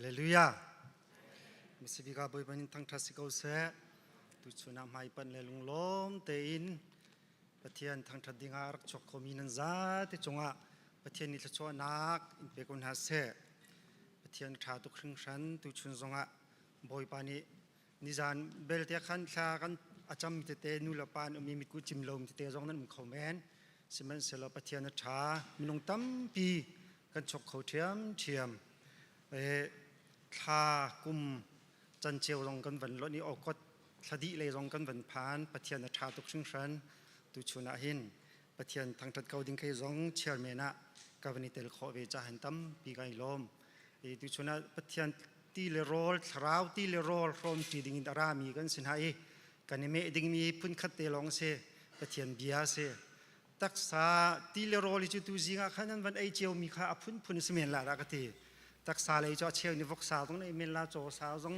Hallelujah. Misibika Bawipa nih thangṭhat si ko seh. Tuchun ah hmaipanh le lunglawm tein Pathian thangṭhat dingah rak chuak khomi nan zate cungah Pathian nih thluachuahnak in pe ko hna seh. Pathian ṭha tuk hringhran tuchun zongah Bawipa nih nizan belte khan thla kan a cam tete nu le pa an um i mitku cim lo tete zong nan um kho men. Sihmanhsehlaw Pathian a ṭha minung tampi kan chuak kho ṭhiamṭhiam. Thla kum canceo zong kan van lonh i awkot thla dih lei zong kan van phan. Pathian a ṭha tuk hringhran. Tuchun ah hin Pathian thangṭhat ko ding kei zong chairman ah ka van i tel khawh ve ca hin tampi kai lawm. Tuchun ah Pathian ti le rawl, thlarau ti le rawl hrawm ṭi ding in a rami kan si hna i kan i meh dingmi phunkhat te lawng si. Pathian bia si. Taksa ti le rawl hi cu tu zing ah khan an van ei ciomi kha a phunphun si men la dah ka ti. Taksa lei cu a cheu nih voksa zong ei men la, caw sa zong,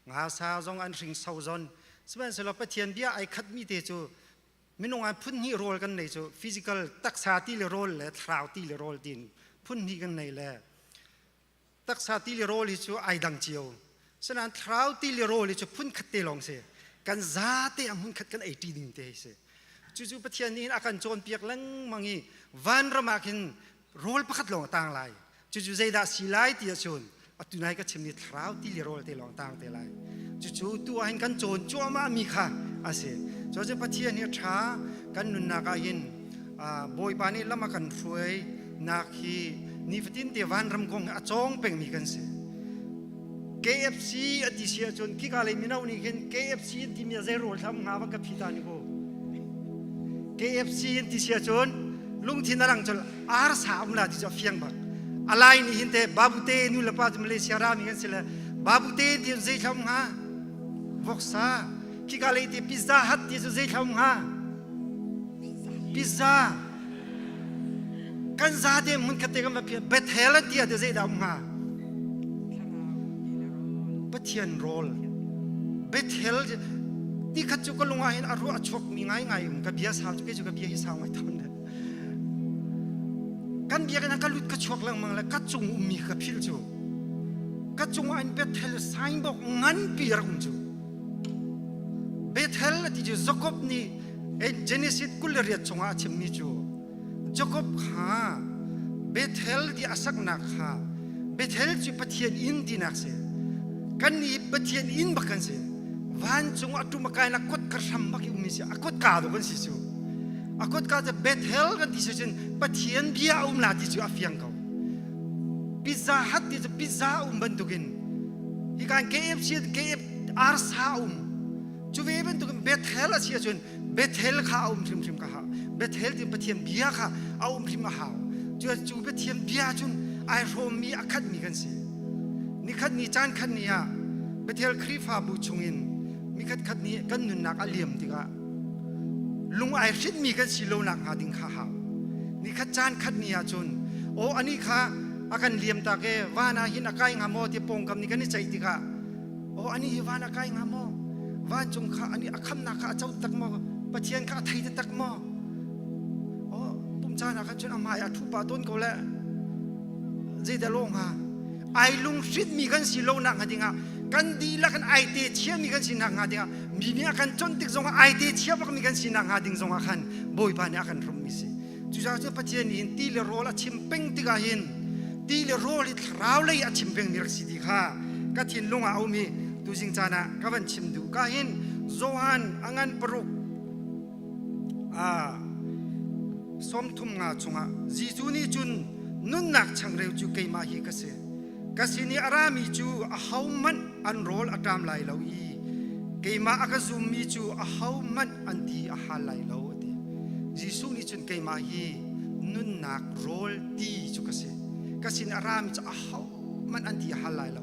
nga sa zong an hring so zon. Sihmanhsehlaw Pathian bia ai khatmi te cu minung ah phun hnih rawl kan nei cu physical taksa ti le rawl le thlarau ti le rawl tiin phun hnih kan nei le taksa ti le rawl hi cu ai dang cio. Sinain thlarau ti le rawl hi cu phun khat te lawng si. Kan zate a hmun khat kan ei ṭi ding te hi si. Cucu Pathian nih a kan cawnpiak lengmang i vanram ah khin rawl pakhat lawng a tang lai. Cucu zeidah si lai ti ahcun atu nai ka chimmi thlarau ti le rawl te lawng tang te lai. Cucu tu ah hin kan cawn cuahmah mi kha a si. Cucu Pathian hi a ṭha kan nunnak ah hin Bawipa nih lam a kan hruai nak hi nifatin te vanram kong hi a cawng pengmi kan si. KFC a ti si ahcun khika lei mino nih khin KFC an timi ah zei rawl thlam hnga va ka phi ta ni ko. KFC an ti si ahcun lungthin a lang cul arsa um la ti cu a fiang bak. Alai nih hin te babute nu le pa cu Malaysia rami kan si le babute ti zei thlam hnga voksa khika lei ti pizza hut ti cu zei thlam hnga pizza kan zate hmun khat te kan va phiah Bethel an ti ah te zei dah um hnga Pathian rawl Bethel ti khat cu ka lung ah hin a ruah a chuak mi ngai ngai um ka bia sau cu kei cu ka bia hi sau ngai thon kan biakinn ah ka lut ka chuak lengmang le ka cung ummi ka phil cu ka cung ah in Bethel signboard nganpi rak um cu Bethel ti cu Jacob nih Genesis 28 chungah a chimmi cu Jacob kha Bethel ti a saknak kha Bethel cu Pathian inn tinak si kan nih Pathian inn bak kan si vancung a tum a kai na kot ka hram bak i ummi si a kot ka do kan si cu a kot ka cu Bethel kan ti si cun Pathian bia a um la ti cu a fiang ko pizza hut ti cu pizza a um bantukin hi kan KFC KF arsa a um Cu ve bantukin Bethel a si ahcun Bethel kha a um hrimhrim ka hau. Bethel ti Pathian bia kha a um hrim a hau. Cu cu Pathian bia cun ai hrawmmi a khatmi kan si. Nikhat ni caan khat ni ah Bethel Khrihfabu chungin mikhat khat nih kan nunnak a liam tikah lung ai hrinmi kan si lo nak hnga ding kha hau. Nikhat caan khat ni ahcun aw ani kha a kan liam tak e van ah hin a kai hnga maw ti pawngkam nih kan i ceih tikah Aw ani hi van a kai hnga maw? Vancung kha ani a khamnak kha a co tak maw? Pathian kha a thei tak maw? Aw pum caan ah khan cun a hmai a thu pah tawn ko le zeidah lo hnga? Ai lunghrinhmi kan si lo nak hnga dingah kan dihlak in ai te thiami kan si nak hnga dingah mi nih a kan chawnh tik zongah ai te chia bakmi kan si nak hnga ding zongah khan Bawipa nih a kan hrummi si. Cucaah cun Pathian nih hin ti le rawl a chim peng tikah hin ti le rawl hi thlarau lei a chim pengmi rak si ti kha ka thinlung ah a um i tuzing caan ah ka van chim duh ka hin Johan a ngan paruk a 35 chungah Jesuh nih cun nunnak changreu cu keimah hi ka si ka sin i a rami cu ahohmanh an rawl a ṭam lai lo i keimah a ka zummi cu ahohmanh an ti a hal lai lo a ti Jesuh nih cun keimah hi nunnak rawl ti cu ka si ka sin a rami cu ahohmanh an ti a hal lai lo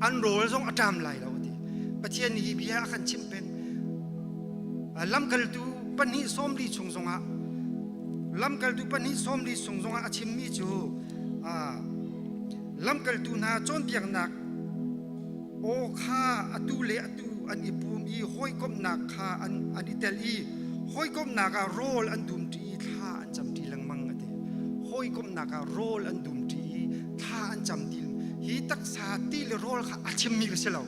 an rawl zong a ṭam lai lo a ti Pathian nih hi bia a kan chimh peng lamkaltu pahnih 40 chung zongah lamkaltu pahnih 40 chung zongah a chimmi cu lamkaltu hna cawnpiaknak aw kha atu le atu an i pum i hawikomhnak kha an i tel i hawikomhnak ah rawl an dumṭi i thla an camṭi lengmang a ti. Hawikomhnak ah rawl an dumṭi i thla an camṭi. Hi taksa ti le rawl kha a chimmi ka si lo.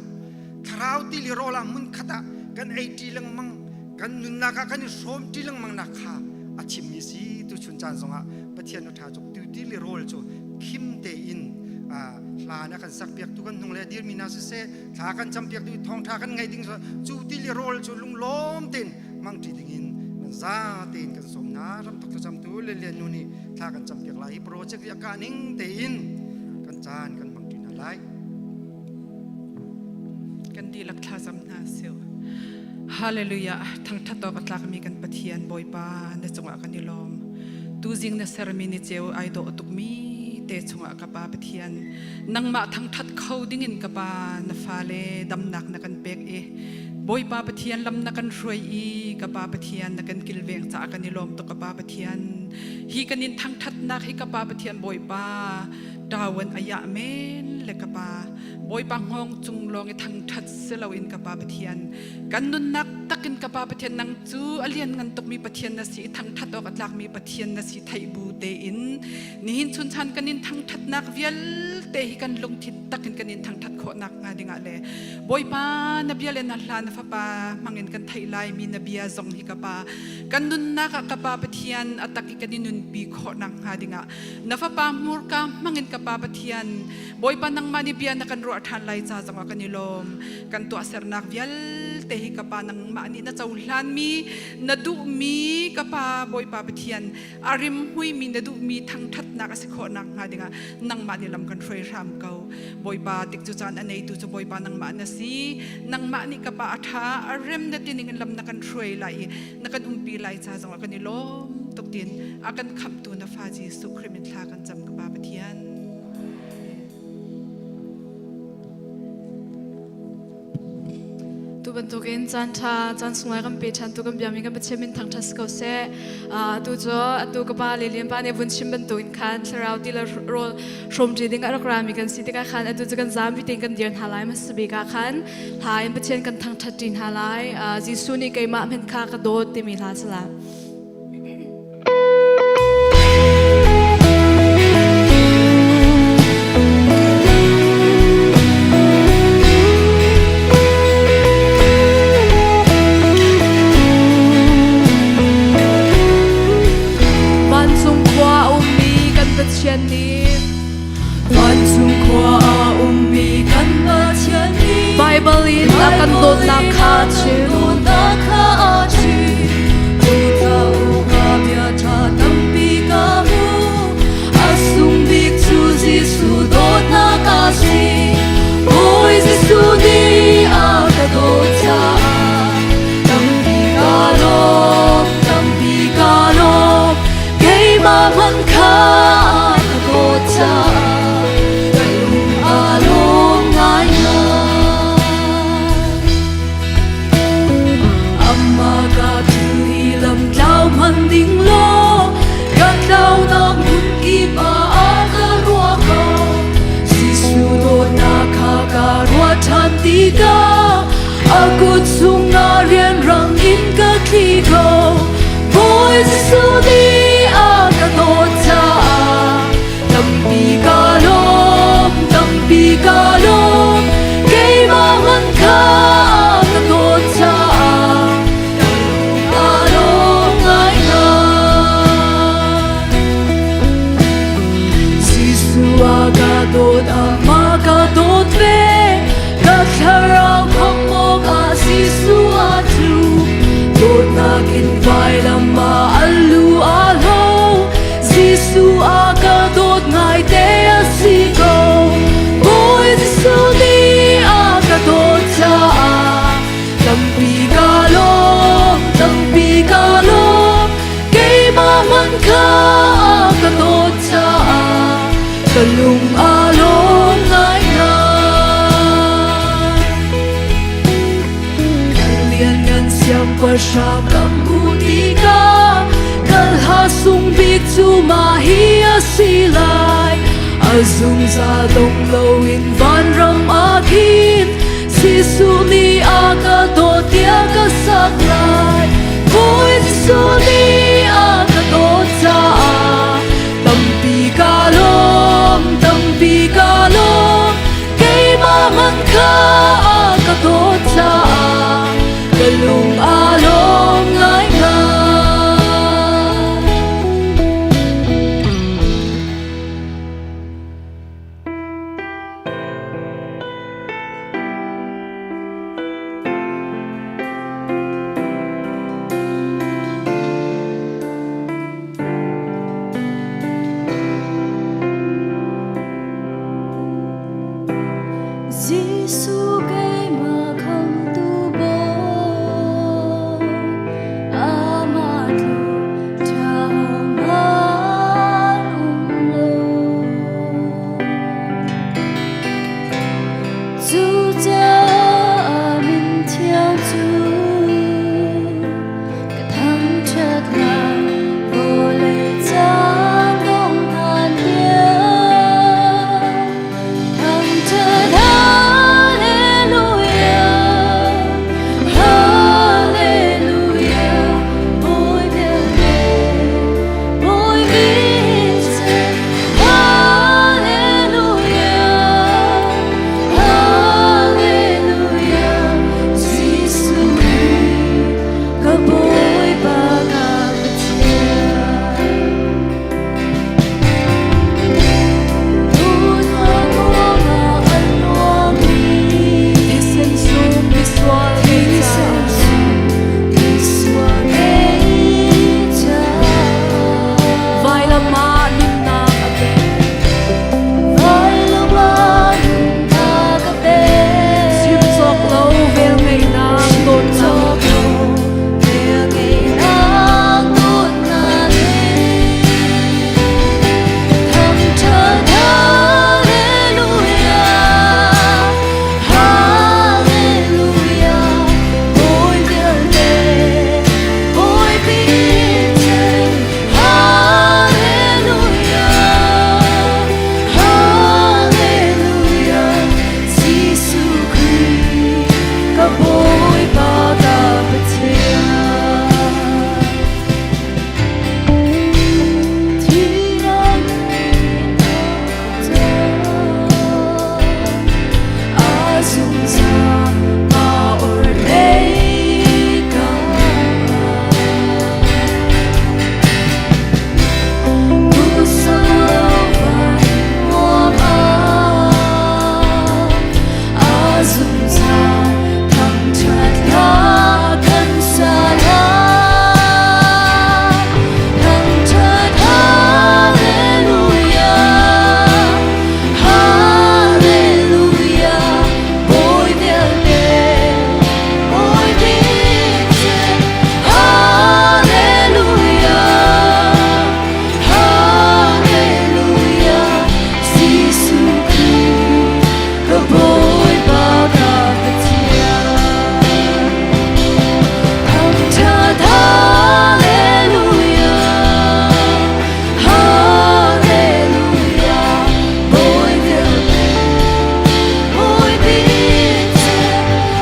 Thlarau ti le rawl ah hmun khat ah kan ei ṭi lengmang, kan nunnak ah kan i hrawm ṭi lengmang nak kha a chimmi si. Tuchun caan zongah Pathian a ṭha tuk. Tu ti le rawl cu khim tein hla na kan sakpiak tu kan hnung le dirmi hna siseh, thla kan campiak tu thawngṭha kan ngaih ding cu ti le rawl cu lunglawm tein hmangṭi dingin nan za tein kan sawm hna. Ramthok thlacamtu le lian nu nih thla kan campiak lai i project hi a kah ning tein kan caan kan hmangṭi hna lai. Kan dihlak thlacam hna sih. Hallelujah. Thangṭhat awk a tlakmi kan Pathian Bawipa na cungah kan i lawm. Tuzing na sermi ni ceu ai dawh tukmi te chungah ka Pa Pathian nangmah thangṭhat kho dingin ka Pa na fale damnak na kan pek i Bawipa Pathian lam na kan hruai i ka Pa Pathian na kan kilveng caah kan i lawm tuk ka Pa Pathian. Hi kan in thangṭhatnak hi ka Pa Pathian Bawipa ṭawan ayah men le ka Pa Bawipa hngawng cung lawng i thangṭhat si loin ka Pa Pathian kan nunnak takin ka Pa Pathian nang cu a lianngan tukmi Pathian na si i thangṭhat awk a tlakmi Pathian na si theih bu tein nihin chunchan kan in thangṭhatnak vialte hi kan lungthin takin kan in thangṭhat khawhnak hnga dingah le Bawipa na bia le na hla na fapa hmangin kan theih laimi na bia zong hi ka Pa kan nunnak ah ka Pa Pathian a tak i kan i nunpi khawhnak hnga dingah na fapa hmurka hmangin ka Pa Pathian Bawipa nangmah nih bia na kan ruah ṭhan lai ca zongah kan i lawm. Kan tuahsernak vialte hi ka Pa nangmah nih na cohlanmi, na duhmi ka Pa Bawipa Pathian a rimhmuimi na duhmi thangṭhatnak a si khawh nakhnga dingah nangmah nih lam kan hruai hram ko. Bawipa tik cu caan a neitu cu Bawipa nangmah na si. Nangmah nih ka Pa a ṭha, a rem na tining in lam na kan hruai lai i na kan umpi lai ca zongah kan i lawm tuk tin a kan khamhtu na fa Jesuh Khrih min thla kan cam ka Pa Pathian. Tu bantukin caan ṭha caan sunglawi kan pe ṭhan tu kan biami kan Pathian min thangṭhat si ko seh. Atu cu atu ka pa le Lian pa nih vun chim bantukin khan thlarau ti le rawl hrawmṭi ding a rak rami kan si tikah khan atu cu kan zampi tein kan dir hna lai hmasa bik ah khan hla in Pathian kan thangṭhat ṭi hna lai. Jesuh nih keimah hmenh kha ka dawt timi hla si lai. Vancung khua a ummi kan Pathian nih Vancung khua a ummi kan Pathian nih Bible in a kan dawtnak kha chim. Keimah hmanh kha ka dawt caah ka lung aa lawm ngaingai. Amah ka thil hi lam tlau hman ding law ka tlaunak hmun kip ah a ka ruah ko. Jesuh dawtnak kha ka ruah ṭhan tikah a kut chungah rianrang in ka tli ko. Bawi Jesuh nih a ka dawt caah tampi ka lawm, tampi ka lawm. Keimah hmanh kha ka dawt caah ka lung aa lawm ngaingai. Jesuh a ka dawt, amah ka dawt ve. Ka thlarau khawmh awkah Jesuh a tlu. Dawtnak in vailam ah a lu a hlo. Jesuh a ka dawt ngaite a si ko. Bawi Jesuh nih a ka dawt caah tampi ka lawm, tampi ka lawm. Keimah hmanh kha a ka dawt caah ka lung aa lawm ngaingai. Kan lianngan siangpahrang kan hmuh tikah kan ha sung bik cu mah hi a si lai. A zungzal dong loin vanram ah khin Jesuh nih a ka dawt tiah ka sak lai. Bawi Jesuh nih a ka dawt caah tampi ka lawm, tampi ka lawm. Caah ka lung aa lawm ngaingai. Jesuh keimah khamtu Bawi, amah tluk ṭha hohmanh um lo. Cucaah min thiang cu ka thangṭhat lai, vawlei caan dongh hlan tiang. Thangṭhat Hallelujah, Hallelujah, Bawi vialte, Bawi bik Hallelujah, Hallelujah, Jesuh Khrih ka Bawipa ka Pathian. Thisen sum misual kei caah vailam ah nunnak a pek. Chim cawk lo vel ngeihnak dawtnak Thangṭhat Hallelujah, Hallelujah, Bawi vialte, Bawi bik Hallelujah, Hallelujah, Jesuh Khrih ka Bawipa ka Pathian. Thangṭhat Hallelujah, Hallelujah, Bawi vialte, Bawi bik Hallelujah, Hallelujah, Jesuh Khrih ka Bawipa ka Pathian. Thangṭhat Hallelujah, Hallelujah, Bawi vialte, Bawi bik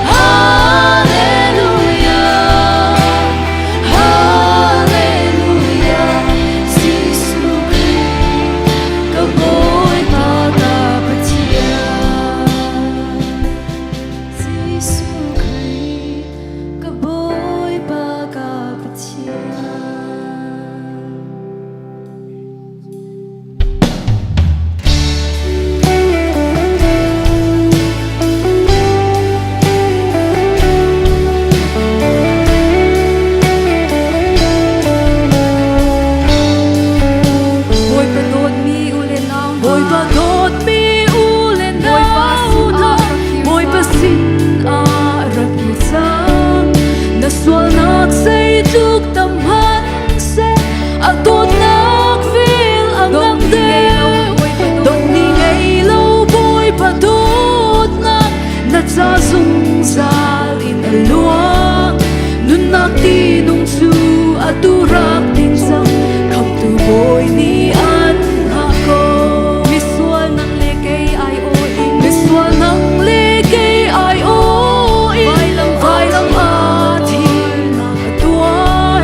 Hallelujah, Hallelujah, Jesuh Khrih ka Bawipa ka Pathian. Jesuh Khrih ka Bawipa ka Pathian. Bawipa dawtmi u le nau hna, Bawipa dawtmi u le nau hna, Bawipa Bawipa sin sin ah rak i cang. Na sualnak zeitluk tam hmanhseh, a dawtnak vel a ngang deuh. Dongh ni ngei lo Bawipa dawtnak, na ca zungzal in a luang. Nunnak tinung cu atu rak ding cang, Khamhtu Bawi nih an hngah ko. Misual nang le kei ai aw in, Misual nang le kei ai aw in, Vailam vailam ah thihnak a tuar.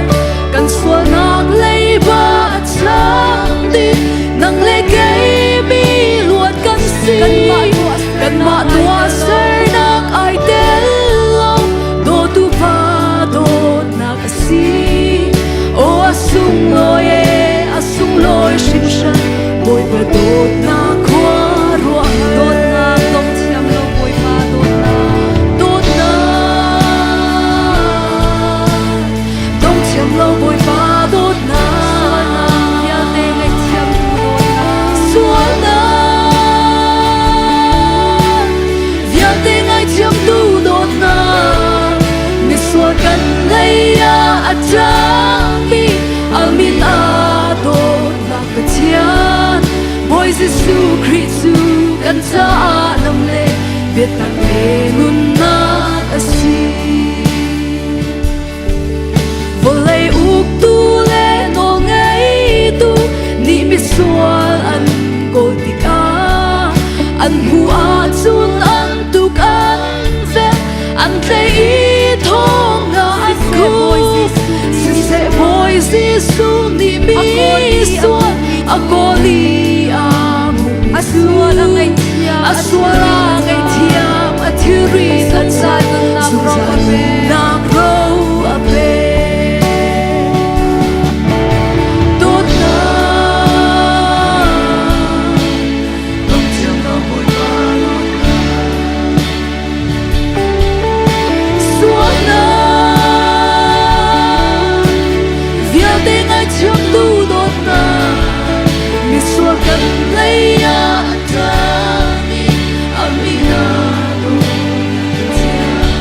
Kan sualnak leiba a chang dih, nang le kei mi luat kan si. Kanmah Kanmah tuahsernak ai tel lo. sunglawi e, a sunglawi hringhran. Bawipa dawtnak khua ruah Dawtnak dong thiam lo Bawipa dawtnak. Dawtnak dong thiam lo Bawipa dawtnak. Sualnak vialte ngaihthiamtu dawtnak. Sualnak vialte ngaithiamtu dawtnak. Misual kan lei ah a ṭangmi a min aa dawtnak Pathian. Bawi Jesuh Khrih cu kan caah lam le biatak le nunnak a si. Vawlei uktu le nawlngeitu nih misual an kawl tikah an hmuh ahcun an tuk an velh an tlaih i thong ah an khuk. Siseh Bawi Jesuh nih misual a kawl i a hmuhmi A sual a ngaihthiam, a sual a ngaihthiam, a thilri an Zungzal nunnak ro a zungzal pek. nunnak ro a pek. Dawtnak dong thiam lo Bawipa dawtnak. Sualnak vialte ngaithiamtu dawtnak misual kan lei ah a ṭang i a min aa dawt Pathian.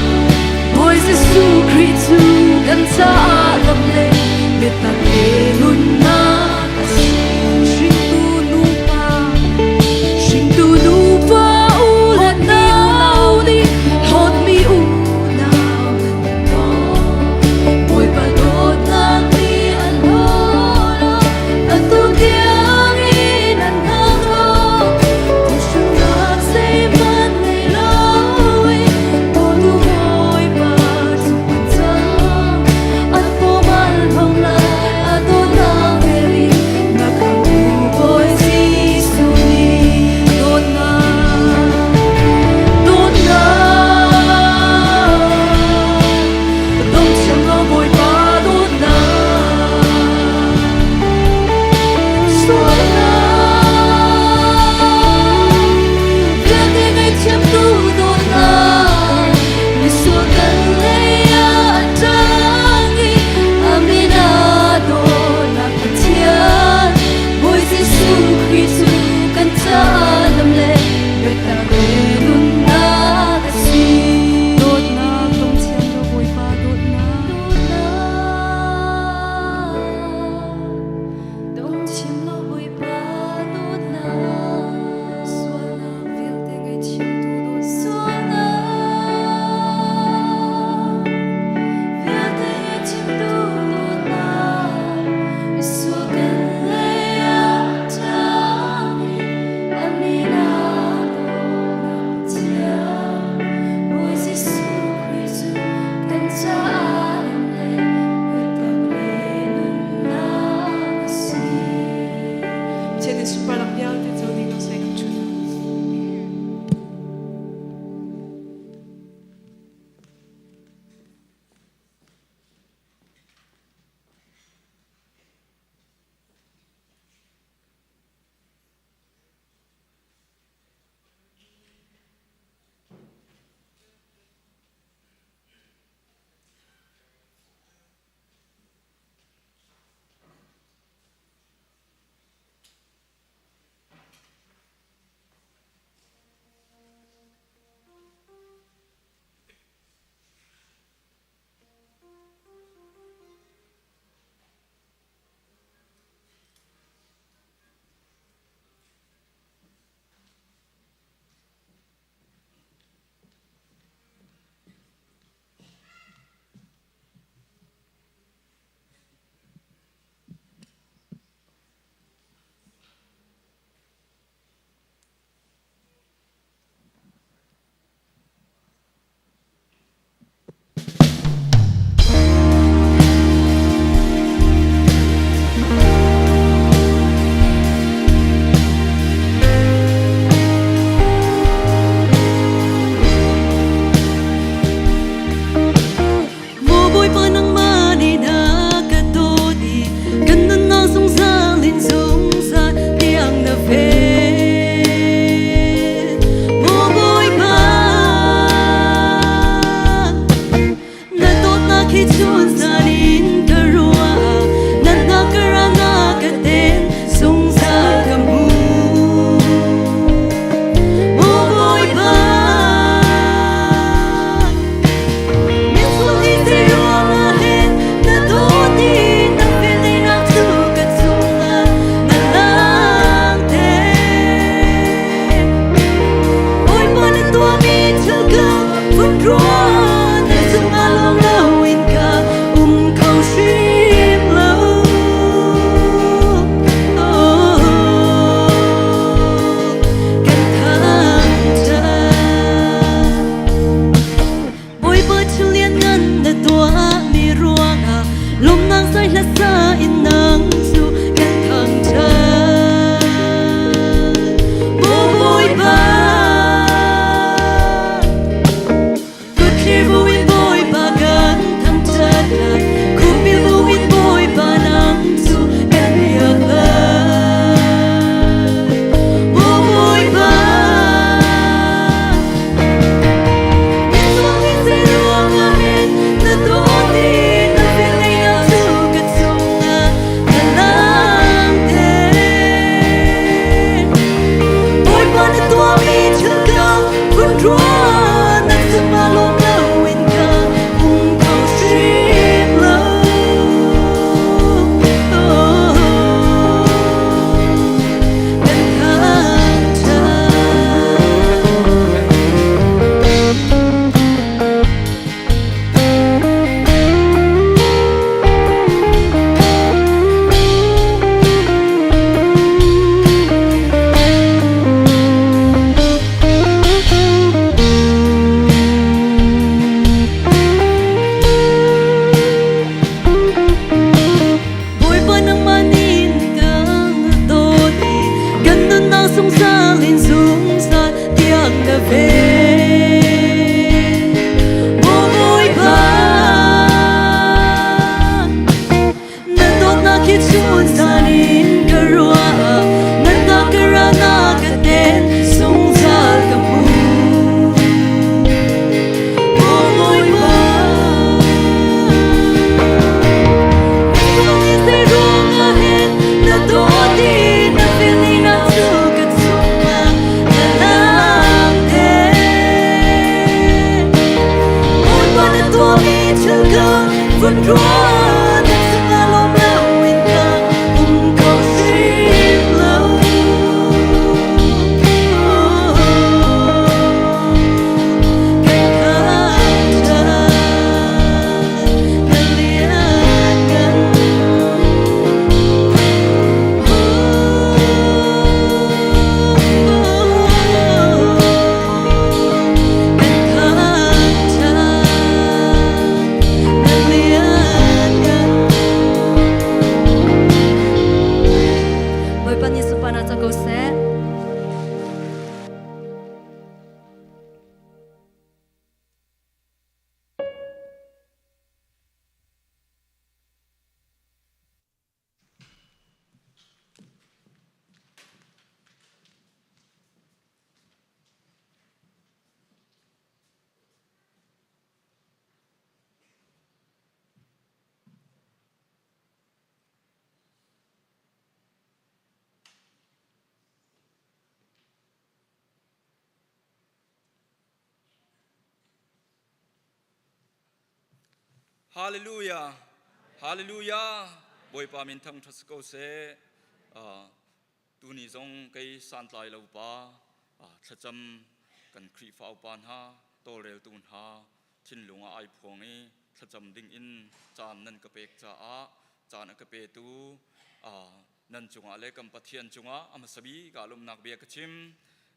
Ruah na cungah lawm loin ka um kho hrim lo. Kan thangṭhat. Bawipa nangmah nih kan dawt i kan nunnak zungzal in zungzal tiang na ven. Bawipa, na dawtnak hi chun zan in ka ruah, na takara na ka ten zungzal ka hmu. Bawipa, na dawt i na velngeihnak cu ka cungah na langhter. Bawipa na tuahmi thil kha vun ruah, na cungah lawm loin ka um kho hrim lo. Kan thangṭhat, na lianngan. Kan thangṭhat, na lianngan. Bawipa nih sunparnak co ko seh. Hallelujah. Hallelujah. Bawipa min thang ṭhat si ko seh. Tuni zong kei santlai lo pa thlacam kan Khrihfa upa hna tawlreltu hna thinlung ah ai phuang i thlacam ding in caan nan ka pek caah caan a ka petu nan cungah le kan Pathian cungah a hmasa bik ah lawmhnak bia ka chim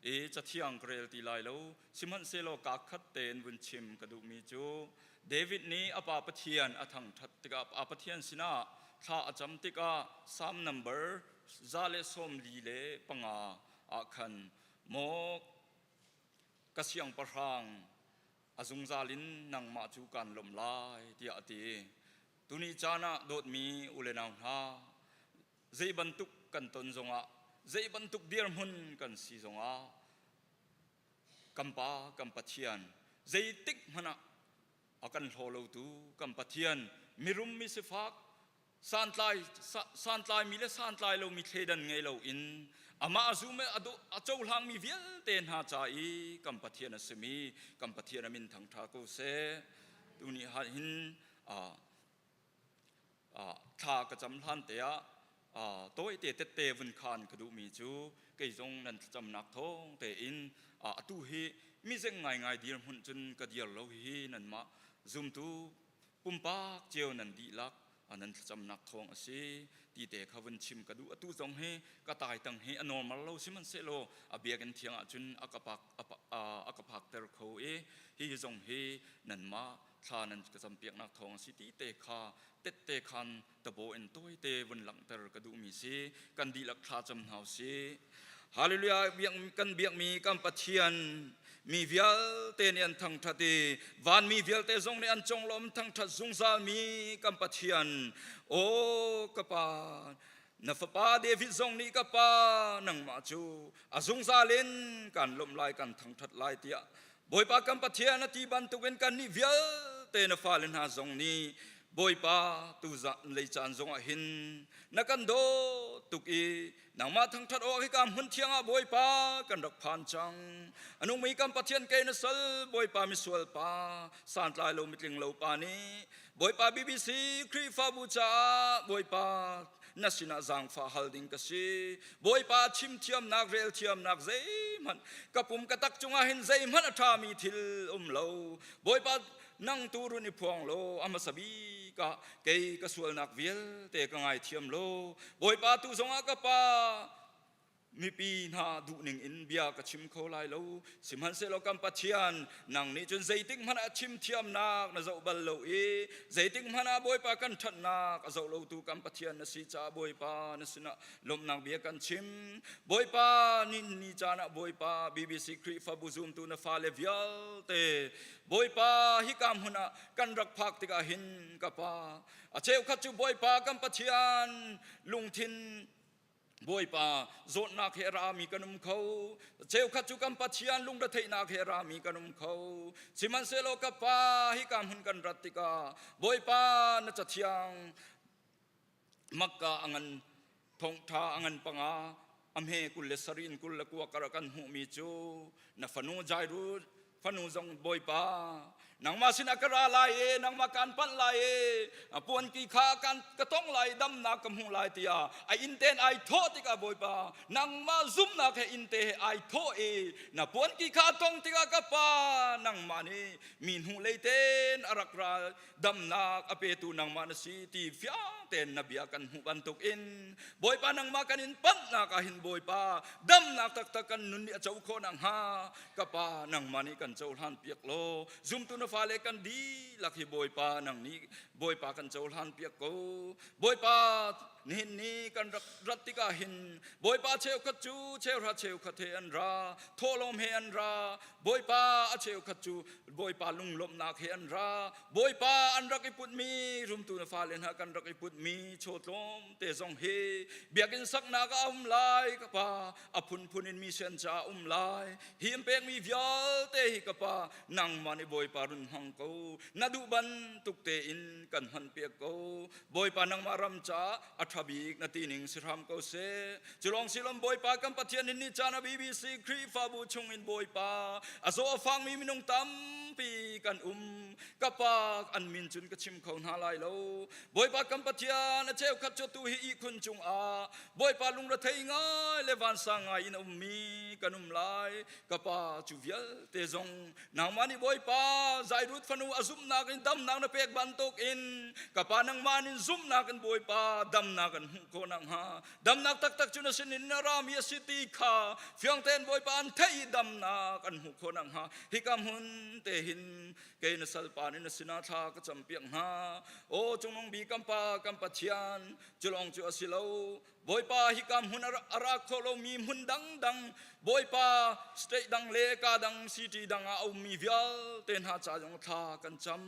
i cathiang ka rel ti lai lo. Sihmanhsehlaw kaa khat tein vun chim ka duhmi cu David nih a pa Pathian a thangṭhat tikah a Pathian sinah thla a cam tikah Psalm number 145 ah khan, Maw ka siangpahrang, a zungzal in nangmah cu kaan lawmh lai, tiah a ti. Tuni caan ah dawtmi u le nau hna, zei bantuk kan ton zongah, zei bantuk dirhmun kan si zongah, kan Pa, kan Pathian, zeitik hmanh ah a kan hlaw lotu kan Pathian, mirum mi sifak, santlai santlaimi le santlai lomi thleidan ngei loin amah a zum i a cohlangmi vialte hna ca i kan Pathian a simi kan Pathian a min thangṭha ko seh. Tuni ah hin thla ka cam hlan te ah tawite tette vun khan ka duhmi cu kei zong nan thlacamnak thawng tein atu hi mizeng ngaingai dirhmun cun ka dir lo hi nanmah zumtu pumpak cio nan dihlak nan thlacamnak thawng a si ti te kha vun chim ka duh. Atu zong hi ka taitang hi a normal lo, sihmanhsehlaw a biakinn thiang ahcun a ka pak a ka phakter kho i hi zong hi nanmah thla nan ka campiaknak thawng a si ti te kha tette khan tabo in tawite vun langhter ka duhmi si. Kan dihlak thla cam hna usih. Hallelujah. Kan biakmi kan Pathian, mi vialte nih an thangṭhat i vanmi vialte zong nih an conglawm thangṭhat zungzalmi kan Pathian, aw ka Pa, na fapa David zong nih, ka Pa, nangmah cu a zungzal in kan lawmh lai, kan thangṭhat lai, tiah Bawipa kan Pathian a ti bantukin kannih vialte na fale hna zong nih. Bawipa tu lei caan zongah hin na kan dawt tuk i nangmah thangṭhat awk hika hmun thiang ah Bawipa kan rak phan cang. A nungmi kan Pathian kei na sal Bawipa misual pa santlai lo mitling lo pa nih Bawipa BBC Khrihfabu caah Bawipa na sinah zaangfah hal ding ka si. Bawipa chim thiamnak rel thiamnak zeihmanh ka pum ka tak cungah hin zeihmanh a ṭhami thil um lo. Bawipa nang tu run i phuang law a hmasa bik ah kei ka sualnak vialte ka ngaithiam law Bawipa tu zongah ka pa mipi hna duhning in bia ka chim kho lai lo. Sihmanhsehlaw kan Pathian nang nih cun zeitik hmanh ah chim thiamnak na zoh bal lo i zeitik hmanh ah Bawipa kan ṭhatnak a zoh lotu kan Pathian na si caah Bawipa na sinah lawmhnak bia kan chim. Bawipa ni ni caan ah Bawipa BBC Khrihfabu zumtu na fale vialte Bawipa hika hmun ah kan rak phak tikah hin ka pa a cheukhat cu Bawipa kan Pathian lungthin Bawipa zawtnak he rami kan um kho. Cheukhat cu kan Pathian lungretheihnak he rami kan um kho. Sihmanhsehlaw ka Pa hika hmun kan rat tikah Bawipa na cathiang Makka a ngan thongtha a ngan panga a hme 27 in 29 kar kan hmuhmi cu na fanu Jairus fanu zong Bawipa nangmah sinah ka ra lai i nangmah kaan panh lai i puanki kha kan ka tong lai damnak ka hmu lai tiah a inn ten ai thawh tikah Bawipa nangmah zumhnak he inn te he ai thawh i na puanki kha a tong tikah ka pa nangmah nih mi hnu lei ten a rak ra damnak a petu nangmah na si ti fiang tein na bia kan hmuh bantuk in Bawipa nangmah kan in panhnak ah hin Bawipa damnak taktak kan nun nih a co khawh nakhnga ka pa nangmah nih kan cohlan piak law zumtu na fale kan dihlak hi Bawipa nang nih Bawipa kan cohlan piak ko. Bawipa nihin ni kan rak rat tikah hin Bawipa cheukhat cu cheuhra cheukhat he an ra, thawhlawm he an ra. Bawipa a cheukhat cu Bawipa lunglawmhnak he an ra. Bawipa an rak i putmi rumtu na fale hna kan rak i putmi chaw tlawm te zong hi biakinn saknak ah a um lai ka pa, a phunphun in mission caah um lai. Hi an pekmi vialte hi ka pa nangmah nih Bawipa run hmang ko, na duh bantuk tein kan hman piak ko. Bawipa nangmah ram caah a ṭha bik na ti ning si hram ko seh. Culawng silom Bawipa kan Pathian in ni caan a BBC Khrihfabu chung in Bawipa a zaw a fangmi minung tampi kan um. Ka pa an min cun ka chim kho hna lai lo. Bawipa kan Pathian a cheukhat cu tu hi ihkhun cungah Bawipa lungrethei ngai le vansang ngai in a ummi kan um lai. Ka pa cu vialte zong nangmah nih Bawipa Zairut fanu a zumhnak in damnak na pek bantuk in ka pa nangmah nih zumhnak in Bawipa damnak an hmuh khawh nakhnga damnak taktak cu na sinin na rami a si ti kha fiang tein Bawipa an theih i damnak an hmuh khawh nakhnga hika hmun te hin kei na salpa nih na sinah thla ka campiak hna. Aw cungnung bi kan pa kan Pathian, cu lawng cu a si lo. Bawipa hika hmun a ra kho lomi hmun dangdang Bawipa state dang le ka dang city dang ah a ummi vialte hna ca zong thla kan cam.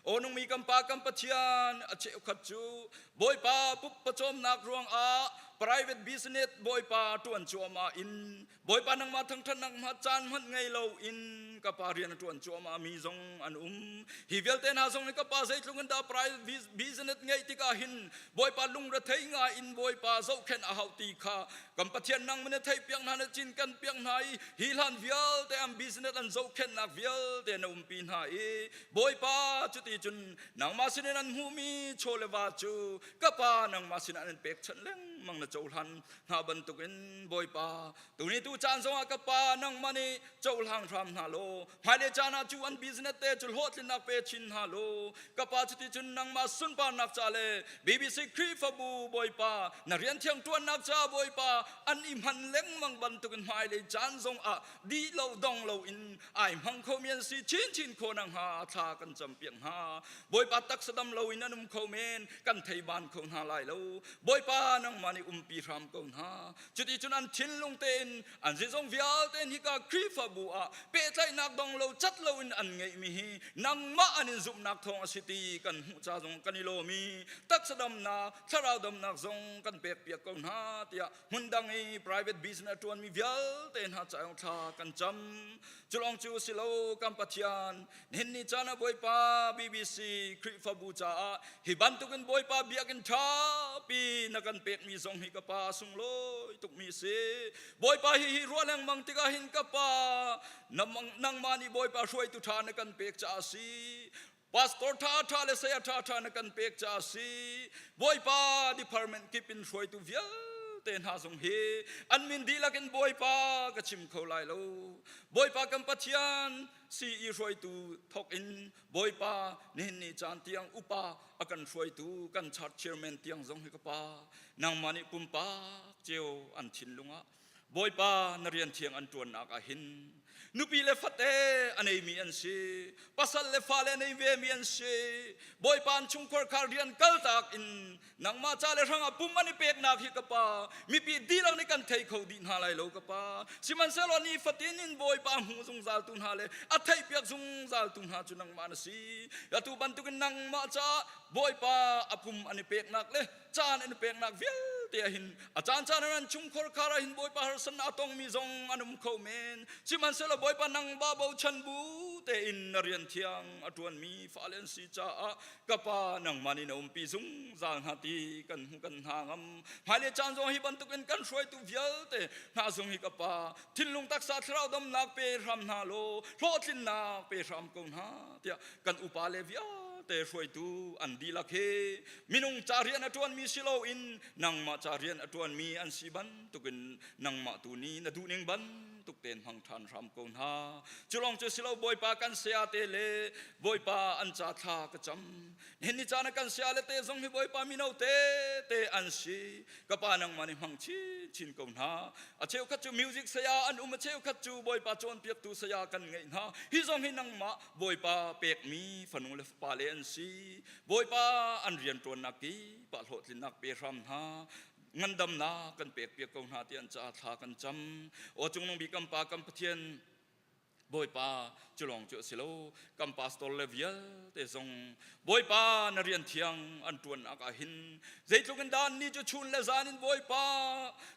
Aw nungmi kan pa kan Pathian, a cheukhat cu Bawipa pawcawmnak ruangah private business Bawipa tuan cuahmah in Bawipa nangmah thangṭhatnak hma caan hmanh ngei lo in ka pa rian a ṭuan cuahmah mi zong an um. Hi vialte hna zong hi ka pa zeitluk in dah private business ngeih tikah hin Bawipa lungrethei ngai in Bawipa zohkhenh a hauh ti kha kan Pathian nang na theih piak hna, na cin kan piak hna i hi hlan vialte an business an zohkhenhnak vialte na umpi hna i Bawipa cuti cun nangmah sinin an hmuhmi chaw le va cu ka pa nangmah sinah an pekchanh lengmang na cohlan hna bantukin Bawipa tuni tu caan zongah ka pa nangmah nih cohlang hram hna law hmailei caan ah cu an business te cu hlawhtlinnak pe chin hna law ka pa cuti cun nangmah sunparnak ca le BBC Khrihfabu Bawipa na rian thiang ṭuannak ca Bawipa an i hman lengmang bantukin hmailei caan zongah dih lo dong lo in ai hmang khomi an si chinchin khawh nakhnga thla kan campiak hna. Bawipa taksa dam lo in an um kho men, kan thei ban kho hna lai lo. Bawipa nangmah nih umpi hram ko hna. Cuti cun an thinlung tein an zeizong vialte in hika Khrihfabu ah pehtlaihnak dong lo cat lo in an ngeihmi hi nangmah an in zumhnak thawng a si ti kan hmuh ca zong kan i lawm i taksa damnak thlarau damnak zong kan pekpiak ko hna tiah hmundang i private business a ṭuanmi vialte hna ca thla kan cam. Culawng cu. cu si lo kan Pathian nihin ni caan ah Bawipa BBC Khrihfabu caah hi bantukin Bawipa biakinn ṭhapi na kan pekmi zong hi ka pa sunglawi tukmi si. Bawipa hi hi ruah lengmang tikah hin ka pa nangmah nih Bawipa hruaitu ṭha na kan pek caah si. Pastor ṭha ṭha le saya ṭha ṭha na kan pek caah si. Bawipa department kip in hruaitu vialte hna zong hi an min dihlak in Bawipa ka chim kho lai lo. Bawipa kan Pathian CE hruaitu thawk in Bawipa nihin ni caan tiang upa a kan hruaitu kan church chairman tiang zong hi ka pa nangmah nih pumpak cio an thinlung ah Bawipa na rian thiang an ṭuannak ah hin nupi le fate a neimi an si pasal le fale a nei vemi an si Bawipa an chungkhar kha rian kaltak in nangmah ca le hrangah pum an i peknak hi ka pa mipi dihlak nih kan thei kho dih hna lai lo ka pa sihmanhsehlaw ni fatin in Bawipa hmu zungzal tu hna le a theihpiak zungzal tu hna cu nangmah na si atu bantukin nangmah caah Bawipa a pum an i peknak le caan an i peknak vialte ah hin a caan caan ah an chungkhar khar ah hin Bawipa harsan a tongmi zong an um kho men sihmanhsehlaw Bawipa nang ba bochan bu tein na rian thiang a ṭuanmi fale an si caah ka pa nangmah nih na umpi zungzal hna ti kan hmu kan hna ngam hmailei caan zong hi bantukin kan hruaitu vialte hna zong hi ka pa thinlung taksa thlarau damnak pe hram hna law hlawhtlinnak pe hram ko hna tiah kan upa le vialte hruaitu an dihlak hi minung ca rian a ṭuanmi si loin nangmah ca rian a ṭuanmi an si bantukin nangmah tu nih na duhning bantuk tein hmang ṭhan hram ko hna cu lawng cu si lo Bawipa kan saya te le Bawipa an ca thla ka cam nihin ni caan ah kan saya le te zong hi Bawipa mino te te an si ka pa nangmah nih hmang chinchin ko hna a cheukhat cu music saya an um a cheukhat cu Bawipa cawnpiaktu saya kan ngeih hna hi zong hi nangmah Bawipa pekmi fanu le fapa le an si Bawipa an rianṭuannak kip ah hlawhtlinnak pe hram hna ngandamnak kan pek piak ko hna ti an caah thla kan cam aw cungnung bik kan pa kan Pathian Bawipa cu lawng cu a si lo kan pastor le vialte zong Bawipa na rian thiang an ṭuannak ah hin zeitluk in dah ni cu chun le zan in Bawipa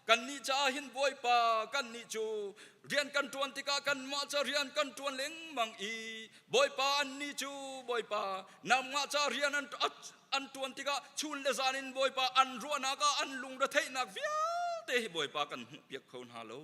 kan nih caah hin Bawipa kan nih cu rian kan ṭuan tikah kanmah ca rian kan ṭuan lengmang i Bawipa annih cu Bawipa nangmah ca rian an an ṭuan tikah chun le zan in Bawipa an ruahnak ah an lungretheihnak vialte hi Bawipa kan hmuhpiak kho hna lo.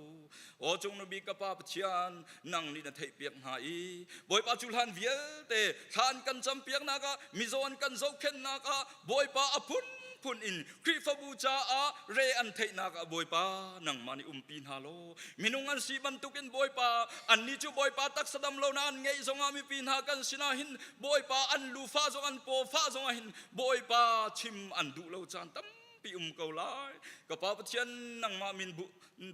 Aw cung bik ka Pa Pathian nang nih na theihpiak hna i Bawipa cu hlan vialte thla an kan campiaknak ah mizaw an kan zohkhenhnak ah Bawipa a phunphun in Khrihfabu caah re an theihnak ah Bawipa nangmah nih umpi hna law minung an si bantukin Bawipa annih cu Bawipa taksa dam lonak an ngeih zongah mipi hna kan sinah hin Bawipa an lu fah zong an paw fah zongah hin Bawipa chim an duh lo caan tampi um ko lai ka Pa Pathian nangmah min bu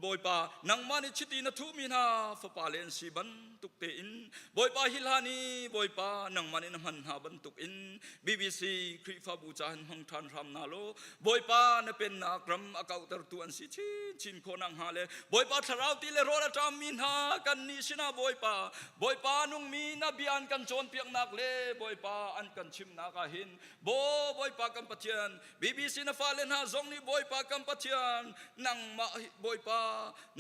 Bawipa nangmah nih chiti na thuhmi hna fapa le an si bantuk tein Bawipa hi hlan i Bawipa nangmah nih na hman hna bantuk in BBC Khrihfabu ca hin hmang ṭhan hram hna law Bawipa na pennak ram a kauhtertu an si chinchin khawh nakhnga le Bawipa thlarau ti le rawl a ṭammi hna kan nih sinah Bawipa Bawipa nungmi na bia an kan cawnpiaknak le Bawipa an kan chimnak ah hin Baw Bawipa kan Pathian BBC na fale hna zong nih Bawipa kan Pathian nangmah Bawipa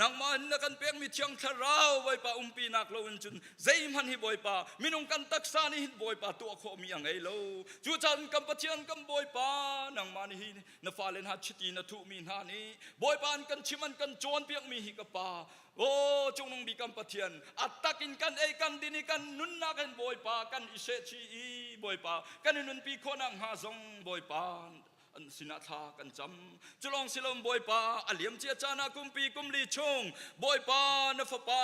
nangmah na kan pekmi Thiang Thlarau Bawipa umpinak lo in cun zeihmanh hi Bawipa minung kan taksa nih hin Bawipa tuah khawhmi a ngei lo cucaah kan Pathian kan Bawipa nangmah nih hi na fale hna chiti na thuhmi hna nih Bawipa an kan chim an kan cawnpiakmi hi ka pa O cungnung bik kan Pathian a tak in kan ei kan din i kan nunnak in Bawipa kan i sehchih i Bawipa kan i nunpi khawh nakhnga zong Bawipa an sinah thla kan cam culong silom Bawipa a liam cia caan ah kumpi kumli chung Bawipa na fapa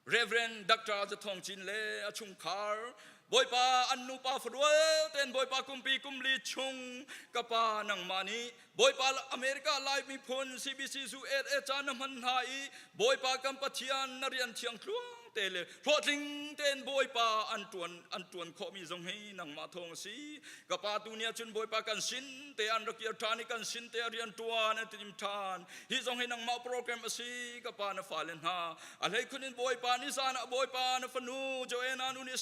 Reverend Dr. Zathong Cin le a chungkhar Bawipa an nupa farual ten Bawipa kumpi kumli chung ka pa nangmah nih Bawipa America Lai miphun CBC zu et e caan na hman hna i Bawipa kan Pathian na rian thiang tluang te le hlawhtling tein Bawipa an tuan an tuan khawhmi zong hi nangmah thawng a si ka pa tu nih cun Bawipa kan sin te an rak kir ṭhan i kan sin te a rian ṭuan an tim ṭhan hi zong hi nangmah program a si ka pa na fale hna a hleikhun in Bawipa ni zan ah Bawipa na fanu Joanna nu nih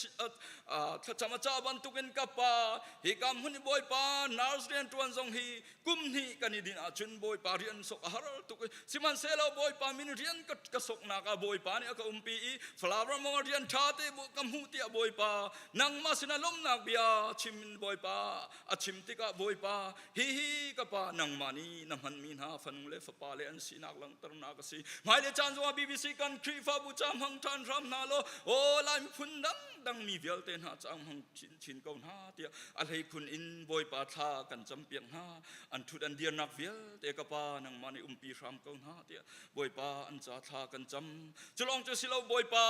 thlacam a cah bantukin ka pa Hika hmun i Bawipa nurse rian ṭuan zong hi kum hnih kan i dinh ahcun Bawipa rian sok a har tuk i sihmanhsehlaw Bawipa min rian ka, ka soknak ah Bawipa nih a ka umpi i Falam ram ah rian ṭha te ka hmuh tiah Bawipa nangmah sinah lawmhnak bia chim in Bawipa a chim tikah Bawipa hihi ka pa nangmah nih na hmanmi hna fanu le fapa le an sinak langhternak a si. Hmailei caan zongah BBC kan Khrihfabu ca hmang ṭhan hram hna law aw Lai miphun dangdang mi vialte hna ca hmang chinchin ko hna tiah a hleikhun in Bawipa thla kan campiak hna. An ṭhut an dirnak vialte ka pa nangmah nih umpi hram ko hna tiah Bawipa an ca thla kan cam. Culawng cu si lo Bawipa,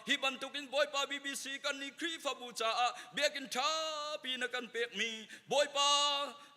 hi bantukin Bawipa BBC kan nih Khrihfabu caah biakinn ṭhapi na kan pekmi Bawipa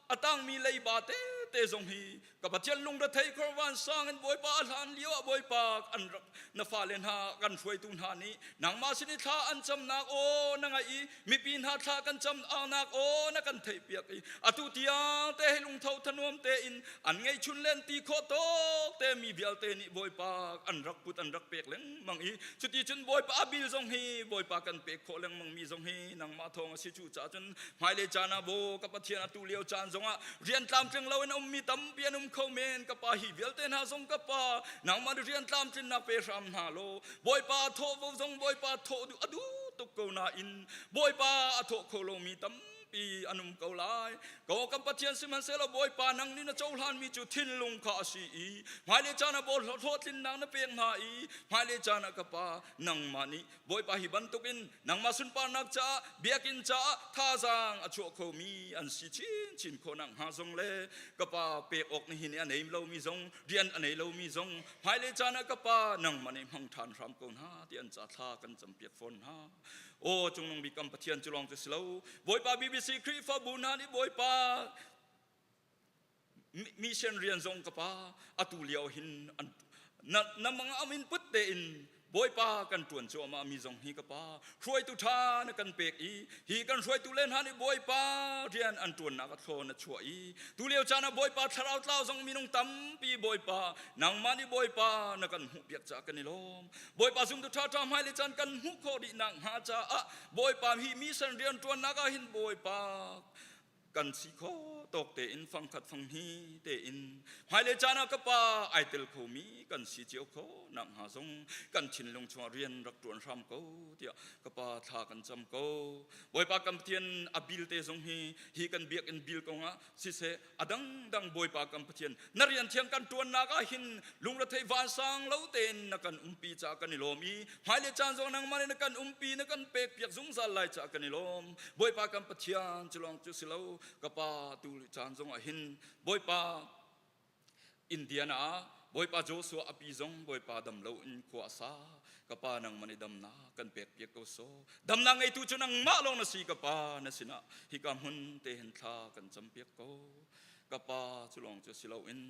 a tangmi leiba tete zong hi ka Pathian lungrethei khor vansang in Bawipa a hlan lio ah Bawipa an rak na fale hna kan hruaitu hna nih nangmah sin i thla an camnak aw na ngaih i mipi hna thla kan cam aunak aw na kan theihpiak i atu tiang te hi lungtho thanuam tein an ngeihchun len ti khawh tawk te mi vialte nih Bawipa an rak put an rak pek lengmang i cuti cun Bawipa a bil zong hi Bawipa kan pek khawh lengmang mi zong hi nangmah thawng a si. Cu caah cun hmailei caan ah baw ka Pathian atu lio caan zongah rian tlamtling lo in a ummi tampi an um kho men. Ka pa, hi vialte hna zong ka pa nangmah nih rian tlamtlinnak pe hram hna law Bawipa thawh vo zong Bawipa thawh duh a duh tuk ko nain Bawipa a thawh kho lomi tampi an um ko lai. Ko kan Pathian sihmanhsehlaw Bawipa nang nih na cohlanmi cu thinlung kha a si i hmailei caan ah baw hlawhtlinnak na pek hna i hmailei caan ah ka pa nangmah nih Bawipa hi bantukin nangmah sunparnak caah biakinn caah thazaang a chuah khomi an si chinchin khawh nakhnga zong le ka pa pek awk nihin i a nei lomi zong rian a nei lomi zong hmailei caan ah ka pa nangmah nih hmang ṭhan hram ko hna ti an ca thla kan campiak fawn hna. Aw cungnung bik kan Pathian cu lawng cu si lo Bawipa BBC Khrihfabu hna nih Bawipa mission rian zong ka pa atu lio hin na na mang amin put tein Bawipa kan ṭuan cuahmah mi zong hi ka pa hruaitu ṭha na kan pek i hi kan hruaitu le hna nih Bawipa rian an ṭuannak a thlawn a chuah i tu lio caan ah Bawipa thlarau tlau zong minung tampi Bawipa nangmah nih Bawipa na kan hmuhpiak caah kan i lawm. Bawipa zumtu ṭha ṭha hmai le caan kan hmuh khawh dih nak hnga caah Bawipa hi mission rian ṭuannak ah hin Bawipa kan si kho tawk tein fangkhat fanghni tein hmailei caan ah ka pa ai tel khomi kan si cio kho nak hnga zong kan thinlung chungah rian rak ṭuan hram ko tiah ka pa thla kan cam ko. Bawipa kan Pathian a bil te zong hi hi kan biakinn bil kongah siseh a dangdang Bawipa kan Pathian na rian thiang kan ṭuannak ah hin lungrethei vansang lo tein na kan umpi caah kan i lawm i hmailei caan zong nangmah nih na kan umpi na kan pek piak zungzal lai caah kan i lawm. Bawipa kan Pathian cu lawng cu si lo ka pa tu caan zong ah hin Bawipa Indiana ah Bawipa Joshua a pi zong Bawipa dam lo in khua a sa. Ka pa nangmah nih damnak kan pek piak ko so damnak ngeitu cu nangmah lawng na si ka pa na sinah hika hmun te hin thla kan cam piak ko. Ka pa cu lawng cu si loin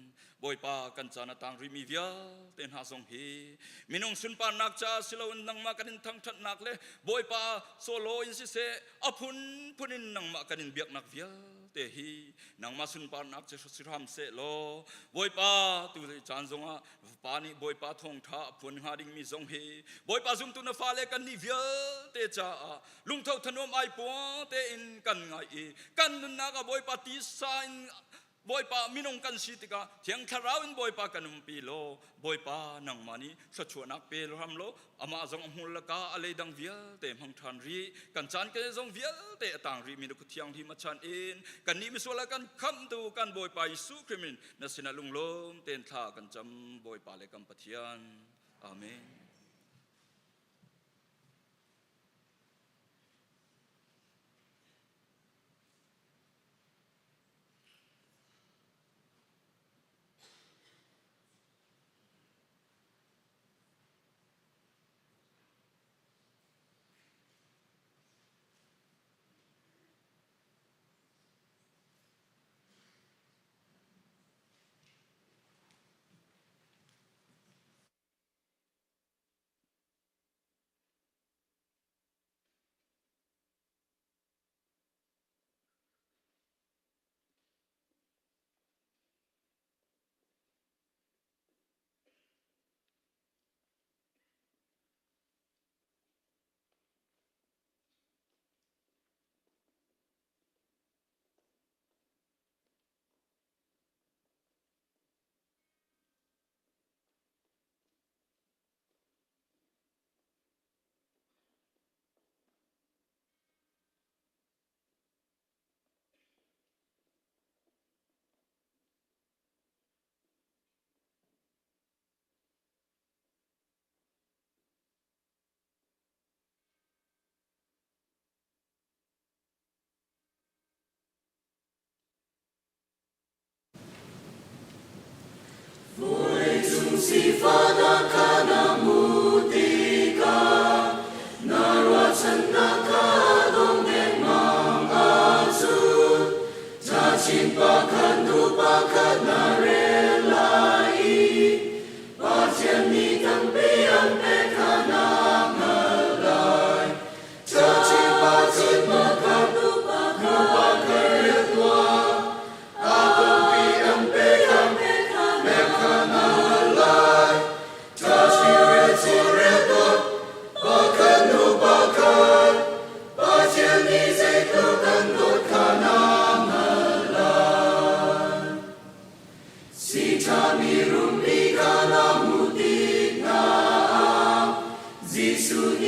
Bawipa kan caan a tang rihmi vialte hna zong hi minung sunparnak caah si loin nangmah kan in thangṭhatnak le Bawipa solo in siseh a phunphun in nangmah kan in biaknak vialte hi nangmah sunparnak cu si hram seh law Bawipa tu caan zongah Pa nih Bawipa thawngṭha a phuan hnga dingmi zong hi Bawipa zumtu na fale kan nih vialte caah lungtho thanuam ai puang tein kan ngai i kan nunnak ah Bawipa tisa in Bawipa minung kan si tikah Thiang Thlarau in Bawipa kan umpi law Bawipa nangmah nih thluachuahnak pe hram law amah zong a hmur laka a leidang vialte hmang ṭhan rih kan caan ke zong vialte a tang rih mi na thianghlim a chan in kan nih misual a kan khamhtu kan Bawipa Jesuh Khrih min na sinah lunglawm tein thla kan cam Bawipa le kan Pathian. Amen.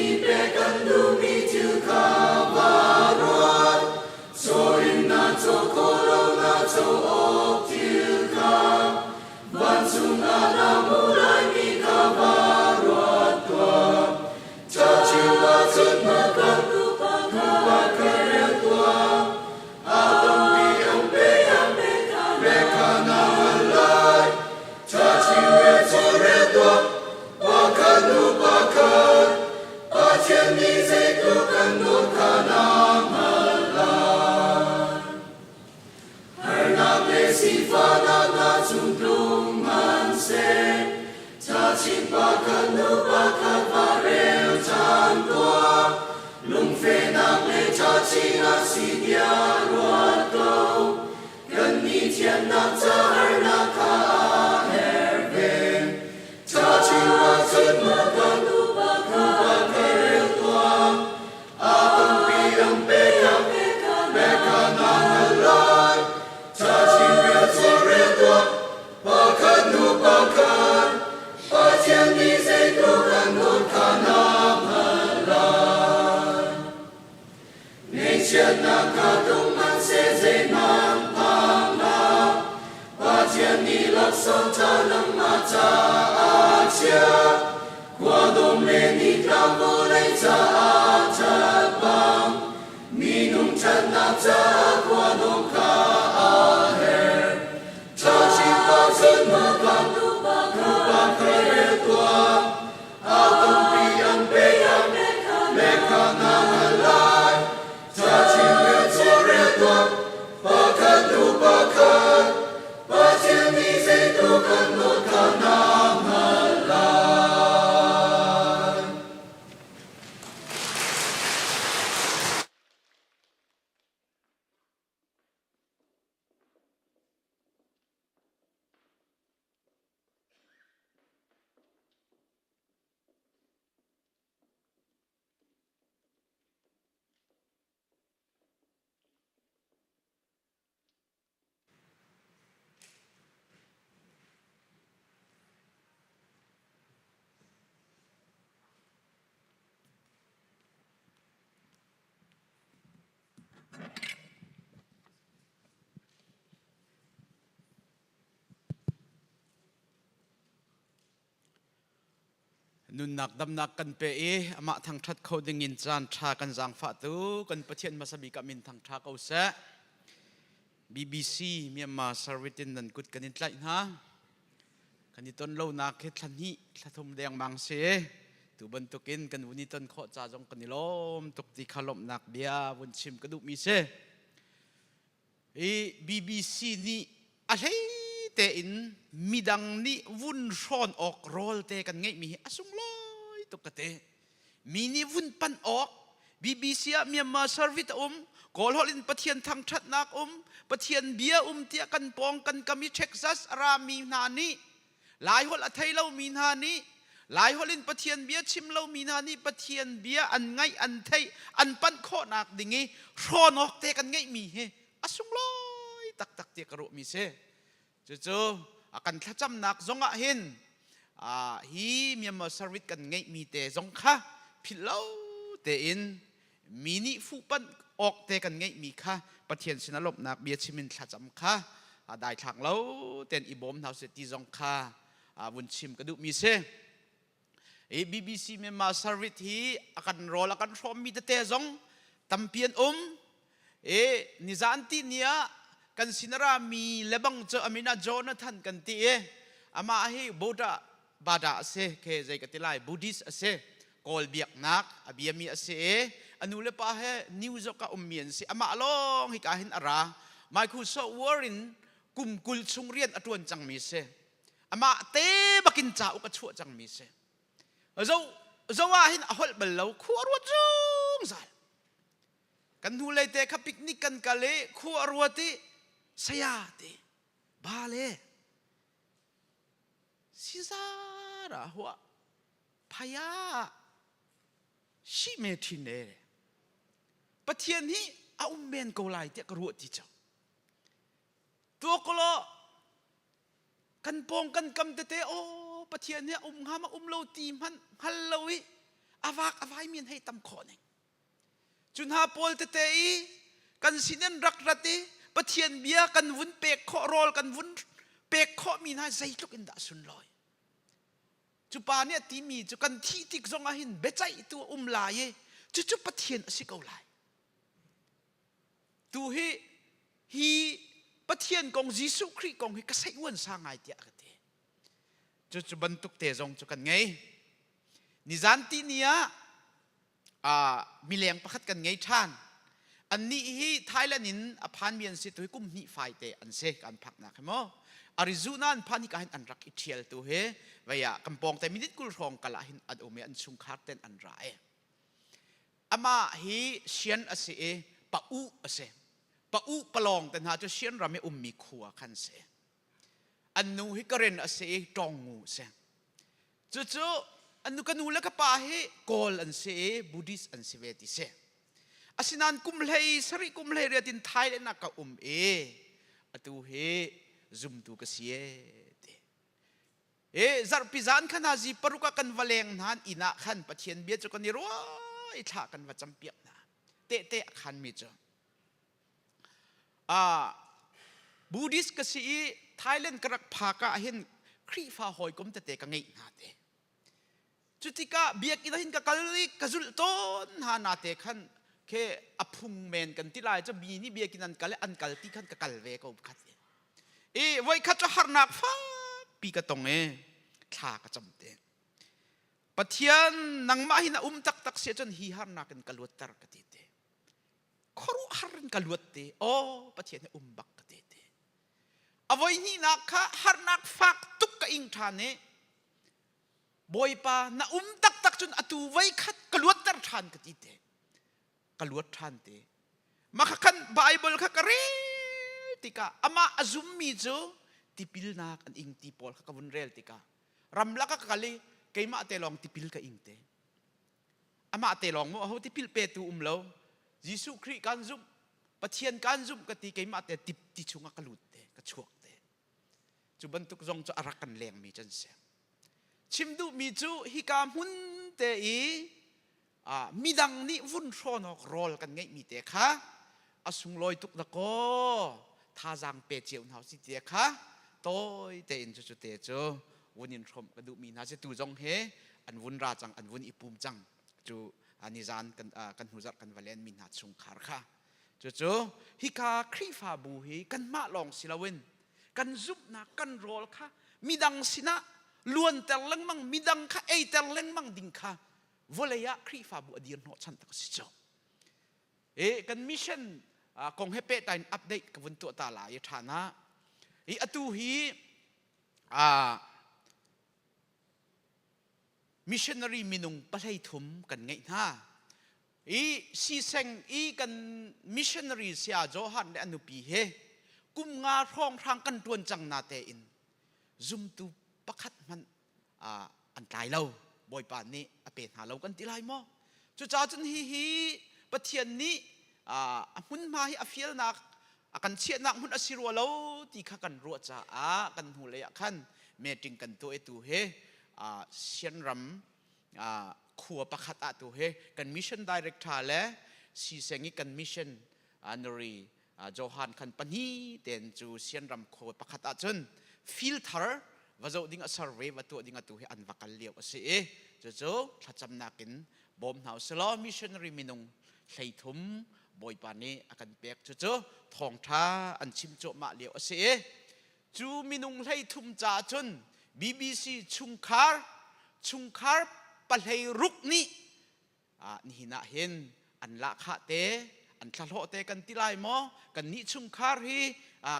nih pek an duhmi thil kha va ruat. Chaw in naa caw khawh lo naa co awk thil kha vancung ah na hmuh laimi kha va ruat tuah. Ca chim ahcun hmuka nupa kha rel tuah. A tampi an pek pek kha na hngalh lai. Ca chim rel cu rel tuah. Pakhat hnu pakhat Pathian nih zeitluk kan dawt kha na hngalh lai. Harnak le sifahnak hna cung tlung hmanhseh, cachin pakhat hnu pakhat va rel caan tuah. Lungfehnak le cachin a si tiah ruat ko. Kannih thiannak ca harnak kha a her ve. Cachin ahcun pakhat nupa kha rel tuah. A tampi an pek pek kha na hngalh lai. Cachin rel cu rel tuah. Pakhat hnu pakhat Pathian nih zeitluk an dawt kha na hngalh lai. Ngaihchiatnak kha tlung hmanhseh zeihmanh phang hlah. Pathian nih laksawng ṭha nangmah caah a chiah. Khuadawm le nitlang vawlei caah ṭhat bang, minung ṭhatnak caah khuadawm kha a herh. Ṭha cun nupa kha rel tuah. A tampi an pek pek kha na hngalh lai. Cachin rel cu rel tuah, pakhat hnu pakhat, Pathian nih zeitluk an dawt kha na hngalh lai. Nunnak damnak kan pe i amah thangṭhat kho dingin caan ṭha kan zaangfahtu kan Pathian hmasa bik ah min thangṭha ko seh. BBC Myanmar Service in nan kut kan in tlaih hna. Kan i ton lonak hi thla hnih thla thum dengmang si. Tu bantukin kan vun i ton khawh ca zong kan i lawm tuk ti kha lawmhnak bia vun chim ka duhmi si. Hi BBC nih a hlei tein midang nih vun hrawn awk rawl te kan ngeihmi hi a sunglawi tuk ka ti. Mi nih vun panh awk BBC ah Myanmar Service a um, Kawl holh in Pathian thangṭhatnak um, Pathian bia um tiah kan pawng kan kam i Texas a rami hna nih Laiholh a thei lomi hna nih Laiholh in Pathian bia chim lomi hna nih Pathian bia an ngaih an theih an panh khawhnak ding i hrawn awk te kan ngeihmi hi a sunglawi taktak tiah ka ruahmi si. Cucu a kan thlacamnak zong ah hin hi Myanmar Service kan ngeihmi te zong kha philh lo tein mi nih fuhpanh awk te kan ngeihmi kha Pathian sin a lawmhnak bia chim in thlacam kha daithlak lo tein i bawm hna usih ti zong kha vun chim ka duhmi si. I BBC Myanmar Service hi a kan rawl a kan hrawmmi tete zong tampi an um. I nizan ti ni ah kan sin a rami lebang cu amina Jonathan kan ti i amah hi Buddha Bada a si ke zei ka ti lai Buddhist a si Kawl biaknak a biami a si i a nu le pa he New York ah ummi an si amah lawng hika hin a ra Microsoft Word in kum 20 chung rian a ṭuan cangmi si amah te bakin cauk a chuah cangmi si zo zo ah hin a holh bal lo khua ruat zungzal kan hnulei te kha picnic kan kal i khua ruat i saya te ba le Sizar ah huah phaya shi me thin e Pathian hi a um men ko lai tiah ka ruah ti cang tuakolo kan pawng kan kam tete o Pathian hi a um hnga ma um lo ti hmanh hngal lo i. Avak avai mi an hei tam khawh ning. Cu hna pawl tete i kan sin in rak rat i Pathian bia kan vun pek khawh rawl kan vun pek khawh mi hna zeitluk in dah sunlawi. Cu pa nih a timi cu kan thih tik zong ah hin biaceihtu a um lai i cucu Pathian a si ko lai. Tu hi hi Pathian kong Jesuh Khrih kong hi ka seih uan sa ngai tiah ka ti. Cucu bantuk te zong cu kan ngei. Nizan ti ni ah mileng pakhat kan ngei ṭhan. Annih hi Thailand in a phanmi an si tu hi kum hnih fai te an si kan phaknak hi maw. Arizona an phan hika hin an rak i ṭhial tu hi vei ah kan pawng te minute 20 hrawng kal ah hin an um i an chungkhar ten an ra i. Amah hi Sian a si i pa u a si. Pa u palawng te hna cu Sian ram i ummi khua khan si. An nu hi Karen a si i Ṭawngngu a si. Cucu an nu ka nu le ka pa hi Kawl an si i Buddhist an si ve ti si. Asinain kum hlei sarih kum hlei riat in Thailand ah ka um i atu hi zumtu ka si e ti. E zarhpi zan khan hazi paruk ah kan va leng hna inn ah khan Pathian bia cu kan i ruah i thla kan va campiak hna. Tehte a khanmi cu Buddhist ka si i Thailand ka rak phak ah hin Khrihfa hawikom tete ka ngeih hna te. Cutikah biakinn ah hin ka kal i ka zulh tawn hna na te khan khe a phung men kan ti lai cu mi nih biakinn an kal i an kal ti khan ka kal ve ko khat i. I voikhat cu harnak fakpi ka tong i thla ka cam te. Pathian nangmah hin a um taktak si ahcun hi harnak in ka luatter ka ti te. Khuaruahhar in ka luat te aw Pathian hi um bak ka te te a voi hnihnak kha harnak fak tuk ka ing ṭhan i Bawipa na um taktak cun atu voi khat ka luatter ṭhan ka ti te ka luat ṭhan te mah kha khan Bible kha ka rel tikah amah a zummi cu tipilnak an ing ti pawl kha ka vun rel tikah ramlak ah ka kal i keimah te lawng tipil ka ing te Amah te lawng maw aho tipil petu um lo. Jesuh Khrih kan zumh, Pathian kan zumh ka ti keimah te tip ti chungah ka lut te, ka chuak te. Cu bantuk zong cu a rak kan lengmi can si. Chim duhmi cu hika hmun te i midang nih vun hrawn awk rawl kan ngeihmi te kha a sunglawi tuk da kaw thazaang pe cio hna si te kha tawi tein cu cu te cu vun in hrawmh ka duhmi hna si tu zong he an vun ra cang an vun i pum cang cu nizan kan kan hnuzarh kan va len mi hna chungkhar kha cucu hika Khrihfabu hi kanmah lawng si loin kan zumhnak kan rawl kha midang sinah luanter lengmang midang kha eiter lengmang ding kha vawlei ah Khrihfabu a dir hnawh chan tak a si cu e kan mission kong he pehtlai in update ka vun tuah ta lai i ṭhan ah i atu hi Missionary minung pahlei thum kan ngeih hna. I siseng i kan missionary saya Johan le a nupi he kum nga hrawnghrang kan ṭuan cang na tein zumtu pakhat hmanh an tlai lo. Bawipa nih a pe hna lo kan ti lai maw? Cucaah cun hihi Pathian nih a hmunhma hi a fialnak a kan chiahnak hmun a si rua lo ti kha kan ruah caah kan hnulei ah khan meeting kan tuah i tu hi Sianram khua pakhat ah tu hi kan mission director le siseng i kan mission nuri Johan khan pahnih ten cu Sianram khua pakhat ah cun field thar va zoh ding a survey va tuah ding atu hi an va kal lio a si i cucu thlacamnak in bawm hna usih missionary minung 33 Bawipa nih a kan pek cucu thawngṭha an chim cuahmah lio a si i cu minung 33 caah cun BBC chungkhar chungkhar pahlei ruk nih nihin ah hin an lahkhah te an thlahlawh te kan ti lai maw kan nih chungkhar hi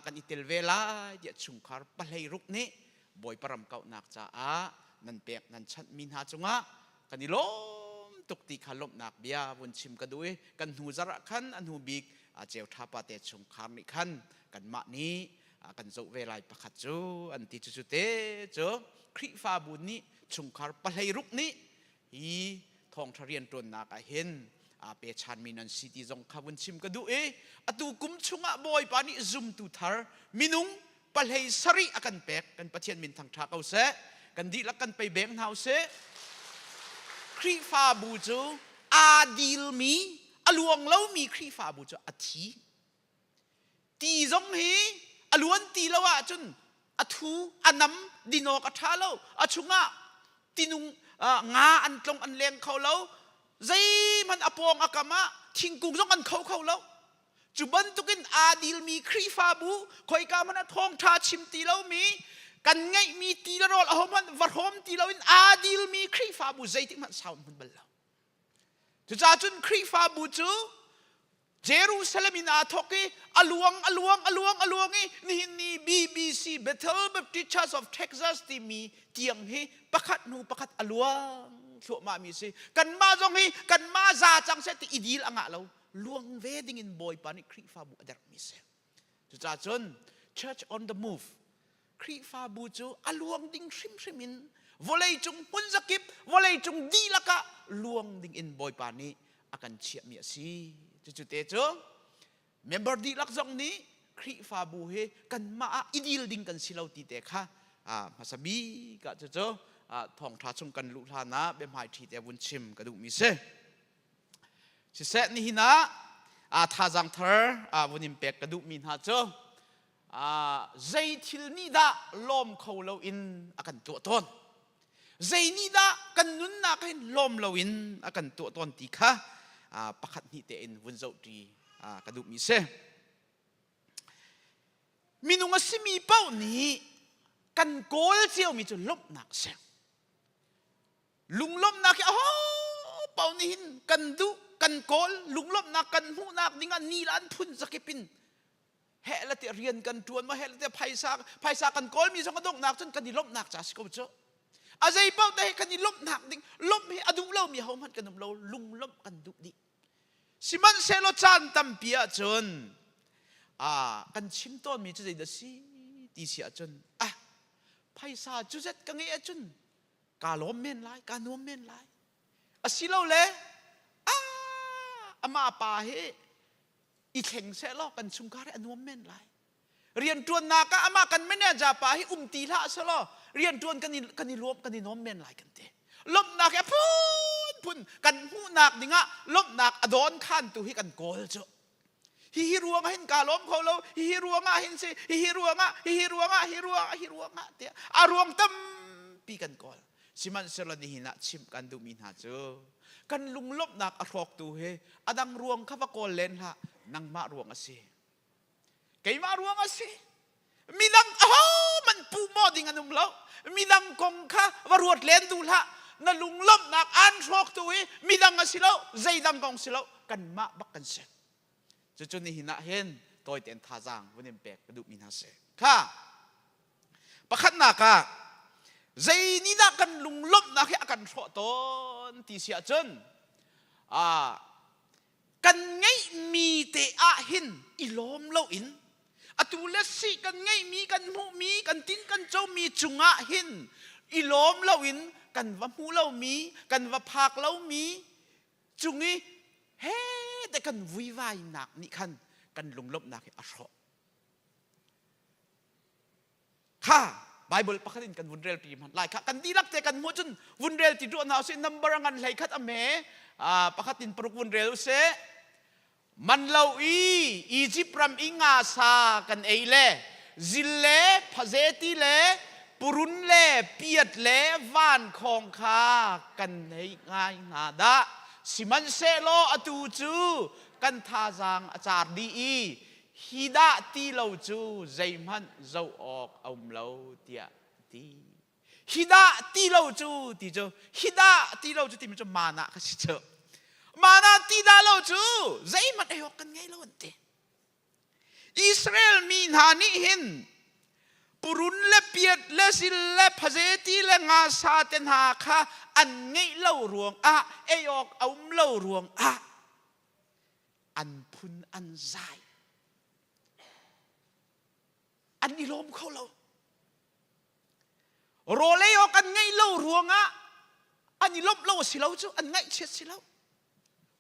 kan i tel ve lai tiah chungkhar pahlei ruk nih Bawipa ram kauhnak caah nan pek nan chanhmi hna cungah kan i lawm tuk ti kha lawmhnak bia vun chim ka duh i kan hnu zarh ah khan a hnu bik ceu ṭha pa te chungkhar nih khan kanmah nih kan zoh ve lai pakhat cu an ti cu cu te cu Khrihfabu nih chungkhar pahlei ruk nih hi thawngṭha rianṭuannak ah hin aa pechanmi nan si ti zong kha vun chim ka duh i atu kum chungah Bawipa nih zumtu thar minung pahlei sarih a kan pek kan Pathian min thangṭha ko seh kan dihlak kan pei beng hna usih. Khrihfabu cu aa dilmi, a luang lomi Khrihfabu cu a thi. Ti zong hi a luan ti lo ahcun a thu, a nam, din awk a ṭha lo. A chungah tinung nga an tlong an leng kho lo. Zeihmanh a pawng a kam ah thingkung zong an kho kho lo. Cu bantukin aa dilmi Khrihfabu khoika hmanh ah thawngṭha chim ti lomi kan ngeihmi ti le rawl ahohmanh va hrawm ti loin aa dilmi Khrihfabu zeitik hmanh sau an hmun bal lo. Cucaah cun Khrihfabu cu Jerusalem in aa thawk i a luang a luang a luang a luang i nihin ni BBC Bethel Baptist Church of Texas timi tiang hi pakhat hnu pakhat a luang thluahmah mi si. Kanmah zong hi kanmah za cang seh ti i dil a ngah lo. Luang ve ding in Bawipa nih Khrihfabu a derhmi si. Cucaah cun Church on the move Khrihfabu cu a luang ding hrimhrim in vawleicung hmun zakip vawleicung dihlak ah luang ding in Bawipa nih a kan chiahmi a si. Cucu te cu member dihlak zong nih Khrihfabu hi kanmah ah i dil ding kan si lo ti te kha hmasa bik ah cucu thawngṭha chung kan luh hlan ah biahmaiṭhi te vun chim ka duhmi si. Siseh nihin ah thazaang thar vun in pek ka duhmi hna cu zei thil nih dah lawm kho loin a kan tuah tawn zei nih dah kan nunnak hin lawm loin a kan tuah tawn ti kha pakhat hnih tein vun zohṭi ka duhmi si minung a simi paoh nih kan kawl ciomi cu lawmhnak a si lunglawmhnak hi aho paoh nih hin kan duh kan kawl lunglawmhnak kan hmuhnak dingah ni le an phun zakip in heh le tiah rian kan ṭuan ma heh le tiah phaisa phaisa kan kawlmi zong a donghnak cun kan i lawmhnak ca si ko cu a zei paoh te hi kan i lawmhnak ding lawmh hi a duh lomi hohmanh kan um lo lunglawmh kan duh dih sihmanhsehlaw caan tampi ahcun ah kan chim tawnmi cu zeidah si ti si ahcun ah phaisa cu zet ka ngeih ahcun kaa lawm men lai kaa nuam men lai asilole ah amah pa hi i thleng sehlaw kan chungkhar hi a nuam men lai rianṭuannak ah amah kan manager pa hi um ti hlah selaw rianṭuan kan i kan i lawm kan i nuam men lai kan ti lawmhnak hi a phunphun kan hmuhnak dingah lawmhnak a dawn khantu hi kan kawl cu hihi ruangah hin kaa lawm kho lo hihi ruangah hin si hihi ruangah hihi ruangah hi ruangah hi ruangah tiah a ruang tampi kan kawl Sihmanhsehlaw nihin ah chimh kan duhmi hna cu kan lunglawmhnak a hrawktu hi a dang ruang kha va kawl len hlah nangmah ruang a si. Keimah ruang a si. Midang ahohmanh puh maw ding an um lo. Midang kong kha va ruat len duh hlah. Na lunglawmhnak aan hrawktu hi midang a si lo, zeidang kong si lo, kanmah bak kan si. Cucu nihin ah hin tawi tein thazaang vun in pek ka duhmi hna si. Kha pakhatnak ah zei nih dah kan lunglawmhnak hi a kan hrawh tawn ti si ahcun ah kan ngeihmi te ah hin i lawm loin atu le si kan ngeihmi kan hmuhmi kan tin kan comi cungah hin i lawm loin kan va hmu lomi kan va phak lomi cung i he te kan vuivainak nih khan kan lunglawmhnak hi a hrawh kha Bible pakhat in kan vun rel pi hmanh lai kha kan dihlak te kan hmuh cun vun rel ti duh hna usih number a ngan hlei khat a me pakhat in paruk vun rel usih Man lo i Izipt ram i nga sa kan ei le zil le phazeti le purun le piat le vankhawng kha kan ei ngai hna dah. Sihmanhsehlaw atu cu kan thazaang a car dih i hi dah ti lo cu zeihmanh zoh awk a um lo tiah a ti. Hi dah ti lo cu ti cu hi dah ti lo cu timi cu mana ka si cu. Mana ti dah lo cu zeihmanh ei awk kan ngei lo an ti. Israel mi hna nih hin purun le piat le sil le phazeti le ngasa te hna kha an ngeih lo ruangah ei awk a um lo ruangah an phun an zai an i lawm kho lo Rawlei awk an ngeih lo ruangah an i lawmh lo a si lo cu an ngaihchiat si lo.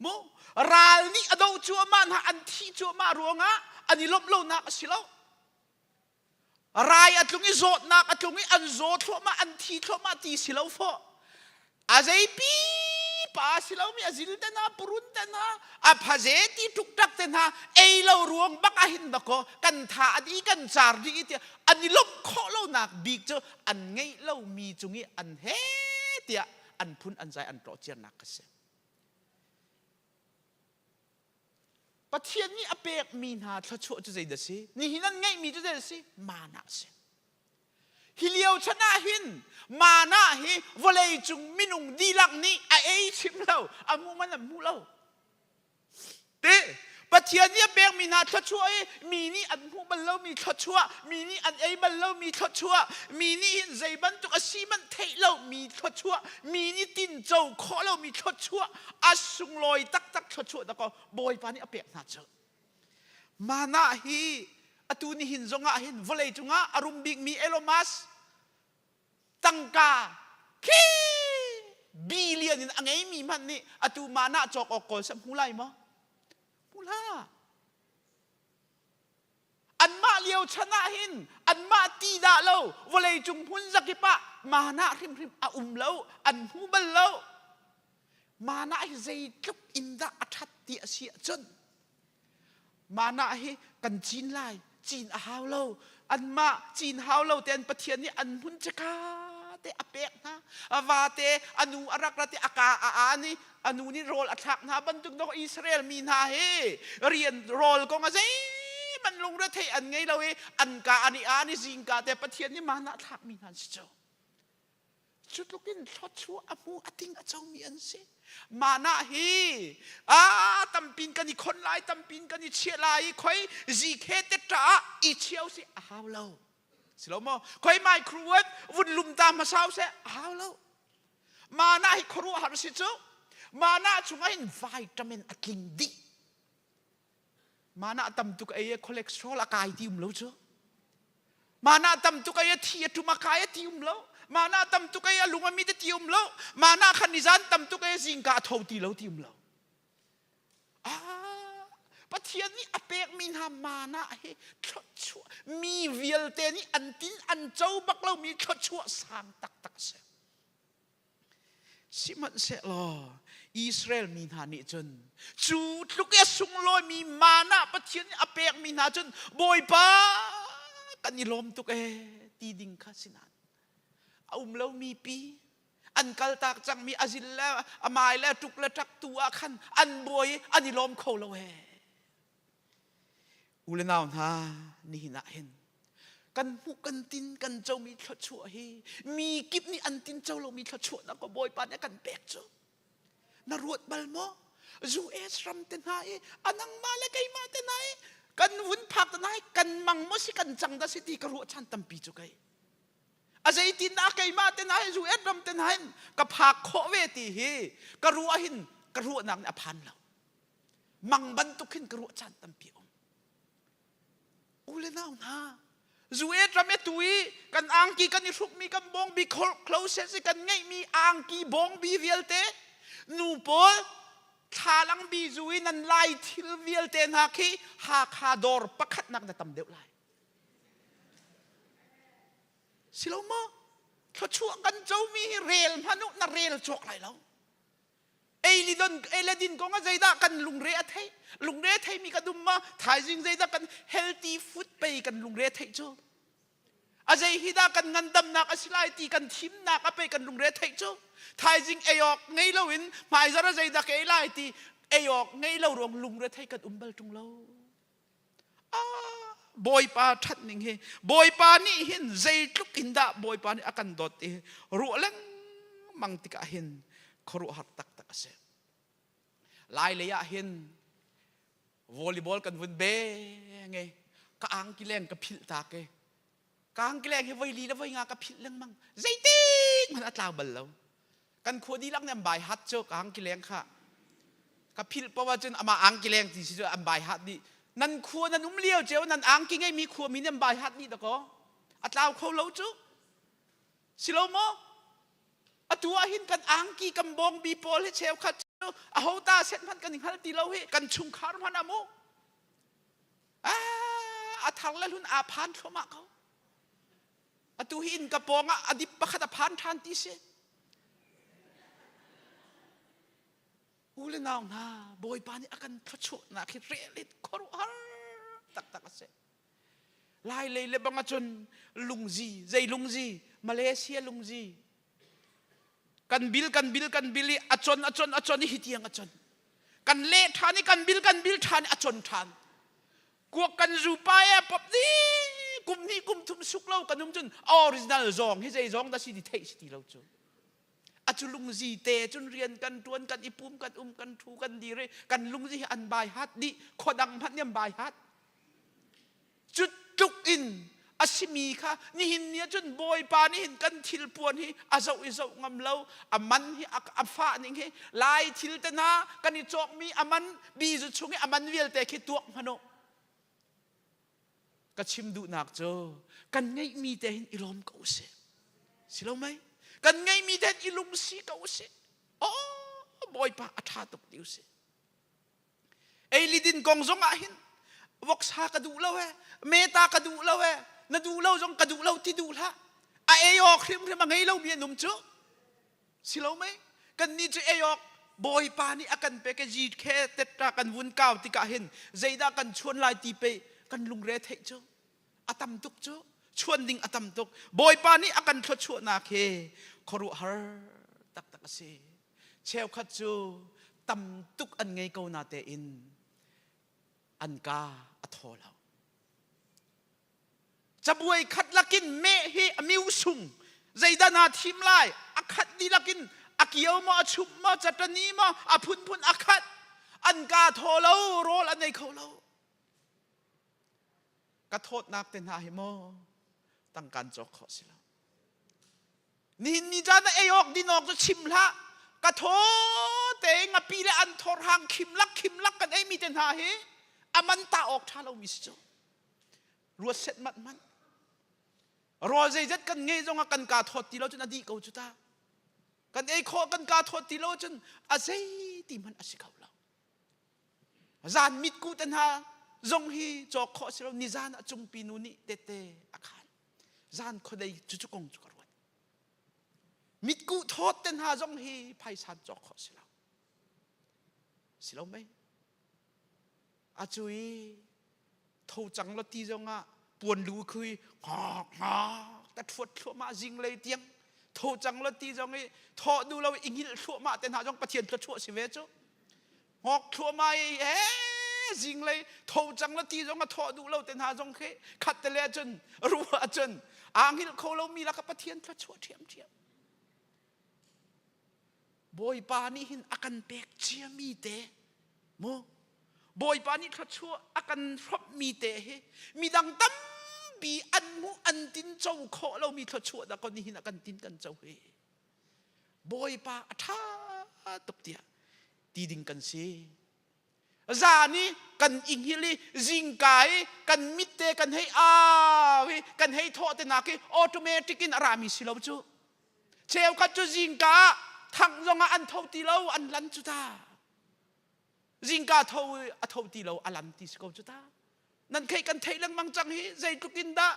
Mu ral nih a doh cuahmah hna an thih cuahmah ruangah an i lawmh lonak a si lo. Rai a tlung i zawtnak a tlung i an zaw thluahmah an thi thluahmah ti si lo fawh. A zeipi Pipa si lomi a zil te hna, purun te hna, a phaze ti ṭukṭak te hna ei lo ruang bak ah hin dakaw kan tha a di kan car dih i tiah an i lawmh khawh lonak bik cu an ngeih lomi cung i an he tiah an phun an zai an tlawh ciarnak ka si. Pathian nih a pekmi hna thluachuah cu zeidah si? Nihin an ngeihmi cu zeidah si? Mana a si. Hi lio chan ah hin mana hi vawlei cung minung dihlak nih a ei chim lo, a hmuh man an hmu lo. Te Pathian nih a pekmi hna thluachuah i mi nih an hmuh bal lomi thluachuah, mi nih an ei bal lomi thluachuah, mi nih hin zei bantuk a si hmanh theih lomi thluachuah, mi nih tinco khawh lomi thluachuah, a sunglawi taktak thluachuah dakaw Bawipa nih a pek hna cu. Mana hi atu nihin zongah hin vawlei cungah a rum bikmi Elon Musk tangka khi billion in a ngeimi hmanh nih atu mana cawk awk kawl seh hmu lai maw? Hmu hlah. Anmah lio chan ah hin anmah ti dah lo vawlei cung hmun zakip ah mana hrimhrim a um lo an hmu bal lo. Mana hi zeitluk in dah a ṭhat ti a si ahcun mana hi kan cin lai cin a hau lo anmah cin hau lo tein Pathian nih an hmun ceka te a pek hna a vate a nu a rak rat i a ka a an i a nu nih rawl a thlak hna bantuk dawh Israel mi hna hi rian rawl kong a zeihmanh lungre thei an ngei lo i an ka an i an i zingka te Pathian nih mana a thlak mi hna an si cu Cu tluk in thluachuah a hmu a ting a comi an si. Mana hi a tampin kan i khon lai tampin kan i chiah lai i khoi zikhe te ṭa ah i chiao si a hau lo. Si lo maw? Khoi microwave vun lum ta hmasa seh a hau lo. Mana hi khuaruahhar si cu. Mana chungah hin vitamin a tling dih. Mana tam tuk ei cholesterol a kai ti um lo cu. Mana tam tuk ei thi a tum a kai a ti um lo. Mana tam tuk ei a lung a mit a ti um lo. Mana khan nizan tam tuk ei zingka a tho ti lo ti um lo. Ah, Pathian nih a pekmi hna mana hi thluachuah mi vialte nih an tin an co bak lomi thluachuah sang taktak a si. Sihmanhsehlaw Israel mi hna nih cun cu tluk i a sunglawimi mana Pathian nih a pekmi hna cun Bawipa kan i lawm tuk ee ti ding kha si nain a um lomi pi an kaltak cangmi a zil le a mai le tuk le ṭak tu ah khan an buai i an i lawm kho lo ee. U le nau hna nihin ah hin kan hmuh kan tin kan comi thluachuah hi mi kip nih an tin co lomi thluachuahnak ko Bawipa nih a kan pek cu na ruat bal maw US ram te hna i a nangmah le keimah te hna i kan vun phak te hna i kan mang maw si kan cang dah si ti ka ruah chan tampi cu kei a zeitin dah keimah te hna hi US ram te hna hin ka phak khawh ve ti hi ka ruah hin ka ruahnak nih a phan lo mang bantuk hin ka ruah caan tampi um U le nau hna, zu-et ram e tu i kan angki kan i hrukmi kan bawngbi closet i kan ngeihmi angki bawngbi vialte nu pawl thlalang bi zu i nan lai thil vialte hna khi Hakha dawr pakhatnak na tam deuh lai. Si lo maw? Thluachuah kan comi hi rel hmanh uh na rel cawk lai lo. Ei li don ei le din kong ah zeidah kan lungre a theih lungre a theimi kan um ma thaizing zeidah kan healthy food pei kan lungre a theih cu a zei hi dah kan ngandamnak a si lai ti kan thimnak a pei kan lungre a theih cu thaizing ei awk ngei loin hmaizar a zeidah ka ei lai ti ei awk ngei lo ruang lungre thei kan um bal ṭung lo Ah, Bawipa ṭhat ning hi Bawipa nih hin zeitluk in dah Bawipa nih a kan dawt i ruah lengmang tikah hin khuaruahhar taktak a si. Lai lei ah hin volleyball kan vun beng i ka angki leng ka philh tak i ka angki leng hi voi li le voi nga ka philh lengmang zeitik hmanh a tlau bal lo. Kan khua dihlak nih an bai hat cu ka angkileng kha ka philh paoh ahcun amah angkileng ti si cu an bai hat dih nan khua nan um lio ceu nan angki ngeimi khua mi nih an bai hat dih dakaw a tlau kho lo cu si lo maw atu ah hin kan angki kan bawngbi pawl hi cheukhat cu aho ta set hmanh kan i hngal ti lo hi kan chungkhar hmanh ah mu a thar le hlun aa phan thluahmah ko Atu hi inn ka pawng ah a dip pakhat a phan ṭhan ti si. U le nau hna, Bawipa nih a kan thluachuahnak hi rel in khuaruahhar taktak a si. Lai lei le bang ahcun lungzi, zei lungzi, Malaysia lungzi. Kan bil kan bil kan bil i a con a con a con i hi tiang a con. Kan leh ṭhan i kan bil kan bil ṭhan i a con ṭhan. Kuak kan zu pa e pop ni kum hnih kum thum suk lo kan um cun original zawng hi zei zawng dah si ti theih si ti lo cu. A cu lungzi te cun rian kan ṭuan kan i pum kan um kan ṭhu kan dir i kan lungzi hi an bai hat dih khuadang hmanh nih an bai hat. Cu tluk in a simi kha nihin ni ahcun Bawipa nih hin kan thil puan hi a zoh i zoh ngam lo a man hi a fah ning hi lai thil te hna kan i cawkmi a man bizu chung i a man vialte khi tuak hmanh u ka chim duhnak cu kan ngeihmi te hin i lawm ko usih si lo mei kan ngeihmi te hin i lungsi ko usih oh Bawipa a ṭha tuk ti usih Ei li din kong zong ah hin voksa ka duh lo he meta ka duh lo he na duh lo zong ka duh lo ti duh hlah a ei awk hrimhrim a ngei lomi an um cu si lo mei kan nih cu ei awk bawipa nih a kan pek i khe tetra kan vun kau tikah hin zeidah kan chuan lai ti pe kan lungre theih cu a tam tuk cu chuan ding a tam tuk bawipa nih a kan thluachuahnak hi khuaruahhar taktak a si Cheukhat cu tam tuk an ngei ko na tein an ka a thaw lo. Cabuai khat lakin meh hi a miu sung zeidah naa thim lai a khat dihlak in a kio maw a chumh maw catani maw a phunphun a khat an ka thaw lo rawl an ei kho lo ka thawtnak te hna hi maw tangkan cawk khawh si lo Nihin ni caan ah ei awk din awk cu chim hlah. Ka thaw te ngapi le an thor hang khim lak khim lak kan ei mi te hna hi a man ta awk tha lo mi si cu. Ruat set mat man. Rawl zeizat kan ngei zong ah kan ka thawt ti lo cun a dih ko cu ta. Kan ei khawh kan ka thawt ti lo cun a zei ti hmanh a si kho lo. Zan mitku te hna zong hi cawk khawh si lo nizan ah cungpi nu nih tete a khan. Zan khuadei cucu kong cu ka ruat. Mitkuh thawt te hna zong hi phaisa cawk khawh si lo. Si lo mei? A cu i tho cang lo ti zong ah puan lu khi ngak ngak ta thuat thluahmah zinglei tiang tho cang lo ti zong i thawh duh lo i ngilh thluahmah te hna zong Pathian thluachuah si ve cu. Ngok thluahmah i ee zinglei tho cang la ti zong a thawh duh lo te hna zong khi khat te le cun ruah cun aa hngilh kho lomi laka Pathian thluachuah ṭhiamṭhiam. Bawipa nih hin a kan pek ciami te mu Bawipa nih thluachuah a kan hrawmhmi te hi midang tampi an hmuh an tin co khawh lomi thluachuah dah kon nihin a kan tin kan co hi. Bawipa a ṭha tuk tiah ti ding kan si. Zan i kan i hngilh i zingka i kan mit te kan hei au i kan hei thawh te nak i automatic in a rami si lo cu. Cheukhat cu zingka ah thang zong ah an tho ti lo an lan cu ta. Zingka tho a tho ti lo a lan ti si ko cu ta. Nan theih kan theih lengmang cang hi zeitluk in dah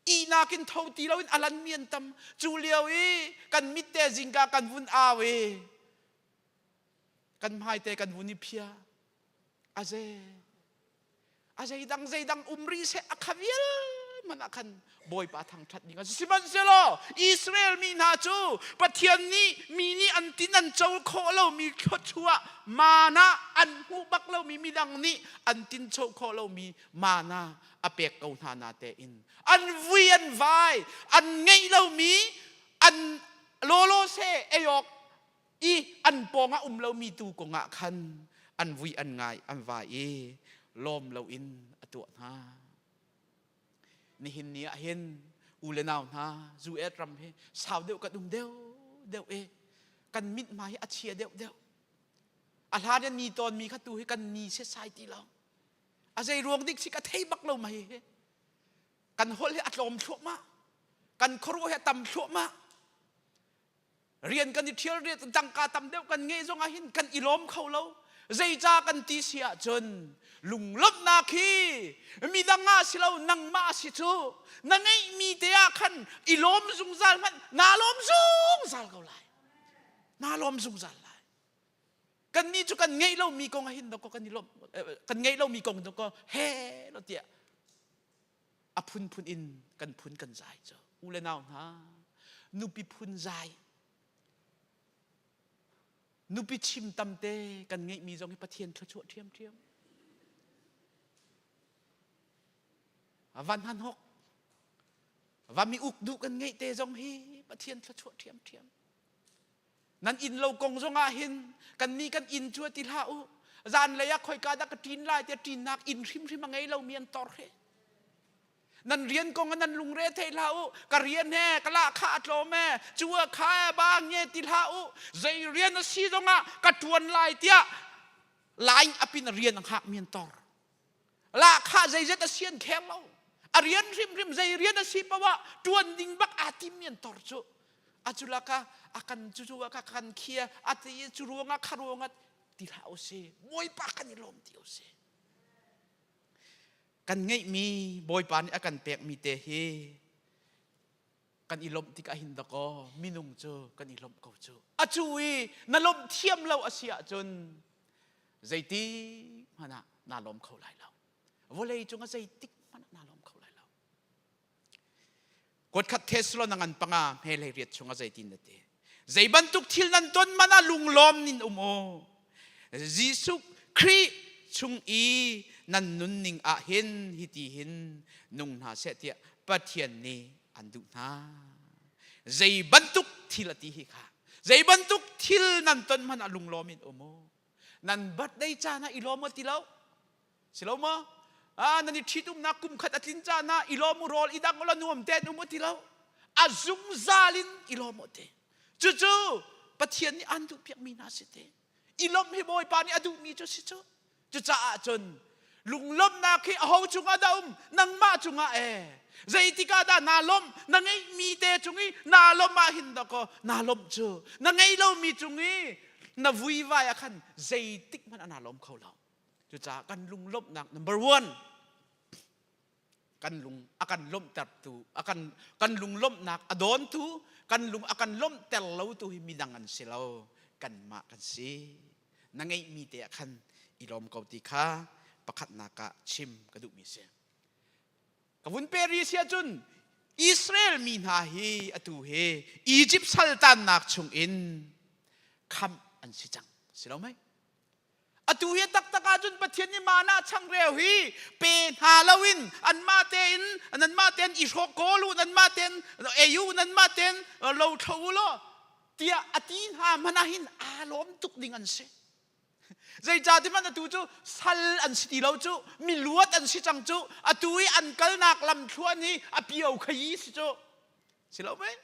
ihnak in tho ti loin a lanmi an tam. Cu lio i kan mit te zingka kan vun au i kan hmai te kan vun i phia. A ze a zeidang zeidang um rih seh a kha vial man ah khan Bawipa thangṭhat ding a si. Sihmanhsehlaw Israel mi hna cu Pathian nih mi nih an tin an co khawh lomi thluachuah mana an hmuh bak lomi midang nih an tin cho khawh lomi mana a pek ko hna na tein an vui an vai an ngeih lomi an lawlaw se ei awk i an pawng ah um lomi tu kong ah khan an vui an ngai an vai i lawm loin a tuah hna. Nihin ni ah hin u le nau hna US ram hi sau deuh kan um deuh deuh i kan mithmai hi a chia deuh deuh. A hlan in ni tawnmi kha tu hi kan ni setsai ti lo. A zei ruang dik si ka thei bak lo ma hi. Kan holh hi a tlawm thluahmah. Kan khuaruah hi a tam thluahmah. Rian kan i ṭhial rian tangka tam deuh kan ngeih zong ah hin kan i lawm kho lo. Zeica kan ti si ahcun lunglawmhnak hi midang ah si lo nangmah si cu na ngeihmi te ah khan i lawm zungzal hmanh naa lawm zungzal ko lai. Naa lawm zungzal lai. Kannih cu kan ngeih lomi kong ah hin dawkaw kan i lawmh kan ngeih lomi kong dawkaw he lo tiah a phunphun in kan phun kan zai cu. U le nau hna nupi phun zai nupi chim tam te kan ngeihmi zong hi Pathian thluachuah ṭhiamṭhiam. Van han hok va mi uk duh kan ngeih te zong hi Pathian thluachuah ṭhiamṭhiam. Nan inn lo kong zong ah hin kan nih kan inn cu ti hlah u. Zanlei ah khoika dah ka ṭin lai tiah ṭinnak inn hrimhrim a ngei lomi an tor he. Nan rian kong ah nan lungre thei hlah u. Ka rian he ka lahkhah a tlawm e, cu a kha e ba nge ti hlah u. Zei rian a si zong ah ka ṭuan lai tiah line up in rian a hngakmi an tor. Lahkhah zeizat a si an kheng lo. A rian hrimhrim zei rian a si paoh ah ṭuan ding bak aa timmi an tor cu. A cu laka a kan cu cu ka kan khia a ti cu ruangah kha ruangah ti hlah u si. Bawipa kan i lawm ti u si. Kan ngeihmi Bawipa nih a kan pekmi te hi kan i lawmh tikah hin dakaw minung cu kan i lawmh ko cu. A cu i na lawmh thiam lo a si ahcun zeiti hmanh ah naa lawm kho lai lo. Vawlei cungah zeitik hmanh ah naa lawm kho lai lo. Kuatkhat Thessalon ngan panga hme riat chungah zeitin na ti? Zei bantuk thil nan ton man ah lunglawm nin um u. Jesuh Khrih chung i nan nunning ah hin hiti hin nung hna seh tiah Pathian nih an duh hna. Zei bantuk thil a ti hi kha. Zei bantuk thil nan ton hmanh ah lunglawm in um u. Nan birthday caan ah i lawm u ti lo. Si lo maw? Ah, nan i ṭhitumnak kum khat a tlin caan ah i lawm u rawl i dang u law nuam tein um u ti lo. A zungzal in i lawm u ti. Cucu Pathian nih an duhpiakmi hna si te. I lawmh hi Bawipa nih a duhmi cu si cu. Cucaah cun lunglawmhnak hi aho cungah dah um? Nangmah cungah ee. Zeitik ah dah naa lawmh? Na ngeihmi te cung i naa lawmh ah hin dakaw naa lawmh cu. Na ngeih lomi cung i na vuivai ah khan zeitik hmanh ah naa lawm kho lo. Cucaah kan lunglawmhnak number one kan lung a kan lawmhtertu a kan kan lunglawmhnak a dawntu kan lung a kan lawmhter lotu hi midang an si lo kanmah kan si na ngeihmi te ah khan i lawm ko ti kha pakhatnak ah chim ka duhmi si ka vun pe ri si ahcun Israel mi hna hi atu hi Egypt saltannak chungin khamh an si cang si lo mei Atu hi taktak ahcun Pathian nih mana changreu hi pe hna loin anmah tein nanmah tein i hrawk kawl u nanmah tein ei u nanmah tein lo thlo u law tiah a ti hna hmanh ah hin aa lawm tuk ding an si. Zeicahtiah hmanh atu cu sal an si ti lo cu miluat an si cang cu atu i an kalnak lamthluan hi a pio khai si cu si lo mei?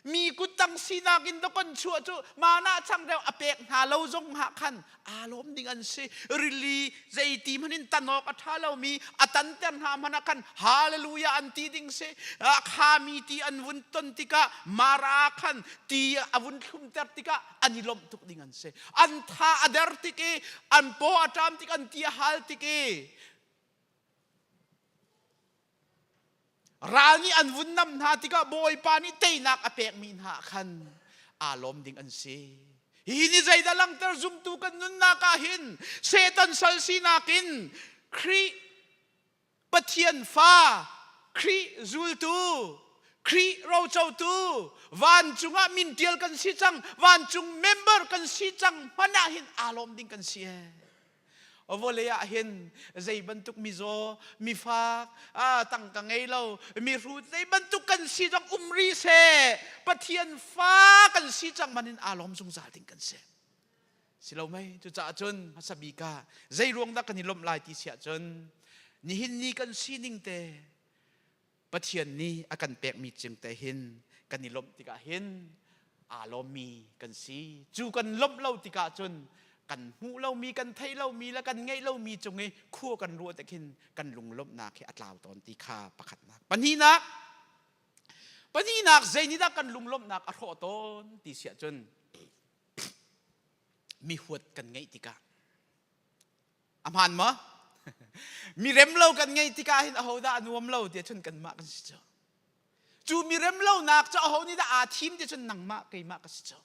Mi kuttang sinak in dawkon chuah cu mana changreu a pek hna lo zong ah khan aa lawm ding an si. Rili zeiti hmanh in tan awk a ṭha lomi a tanter hna hmanh ah khan hallelujah an ti ding si. A khami ti an vun ton tikah Mara khan ti a vun thlumter tikah an i lawmh tuk ding an si. An tha a der tik i an paw a ṭam tik an ti a hal tik i Ral nih an vun nam hna tikah Bawipa nih teinak a pekmi hna ah khan aa lawm ding an si. Hihi nih zeidah langhter zumtu kan nunnak ah hin Satan sal sinak in Khrih Pathian fa, Khrih zultu, Khrih rocotu, vancung ah min ṭial kan si cang, vancung member kan si cang hmanh ah hin aa lawm ding kan si ee. Vawlei ah hin zei bantuk mizaw, mifak, tangka ngei lo, mihrut zei bantuk kan si zong um rih seh. Pathian fa kan si cang man in aa lawm zungzal ding kan si. Si lo mei? Cucaah cun hmasa bik ah zei ruang dah kan i lawmh lai ti si ahcun nihin ni kan sining te Pathian nih a kan pekmi cing te hin kan i lawmh tikah hin aa lawmmi kan si. Cu kan lawmh lo tikah cun kan hmuh lomi, kan theih lomi le kan ngeih lomi cung i khua kan ruah tik hin kan lunglawmhnak hi a tlau tawn ti kha pakhatnak. Pahnihnak, pahnihnak zei nih dah kan lunglawmhnak a hrawh tawn ti si ahcun mi huat kan ngeih tikah A hmaan maw? Mi remlo kan ngeih tikah hin ahodah a nuam lo tiah cun kanmah kan si cu. Cu mi remlonak cu aho nih dah aa thim ti cun nangmah keimah ka si cu.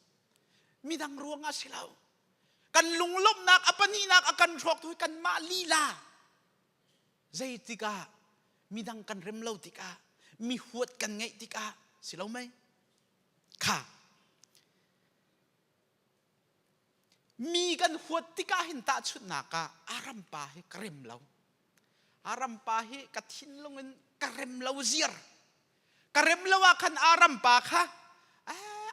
Midang ruangah si lo. Kan lunglawmhnak a pahnihnak a kan hrawktu hi kanmah lila. Zeitikah midang kan rem lo tikah mi huat kan ngeih tikah si lo mei? Kha mi kan huat tikah hin tahchunhnak ah Aram pa hi ka rem lo. Aram pa hi ka thinlung in ka rem lo ziar. Ka rem lo ah khan Aram pa kha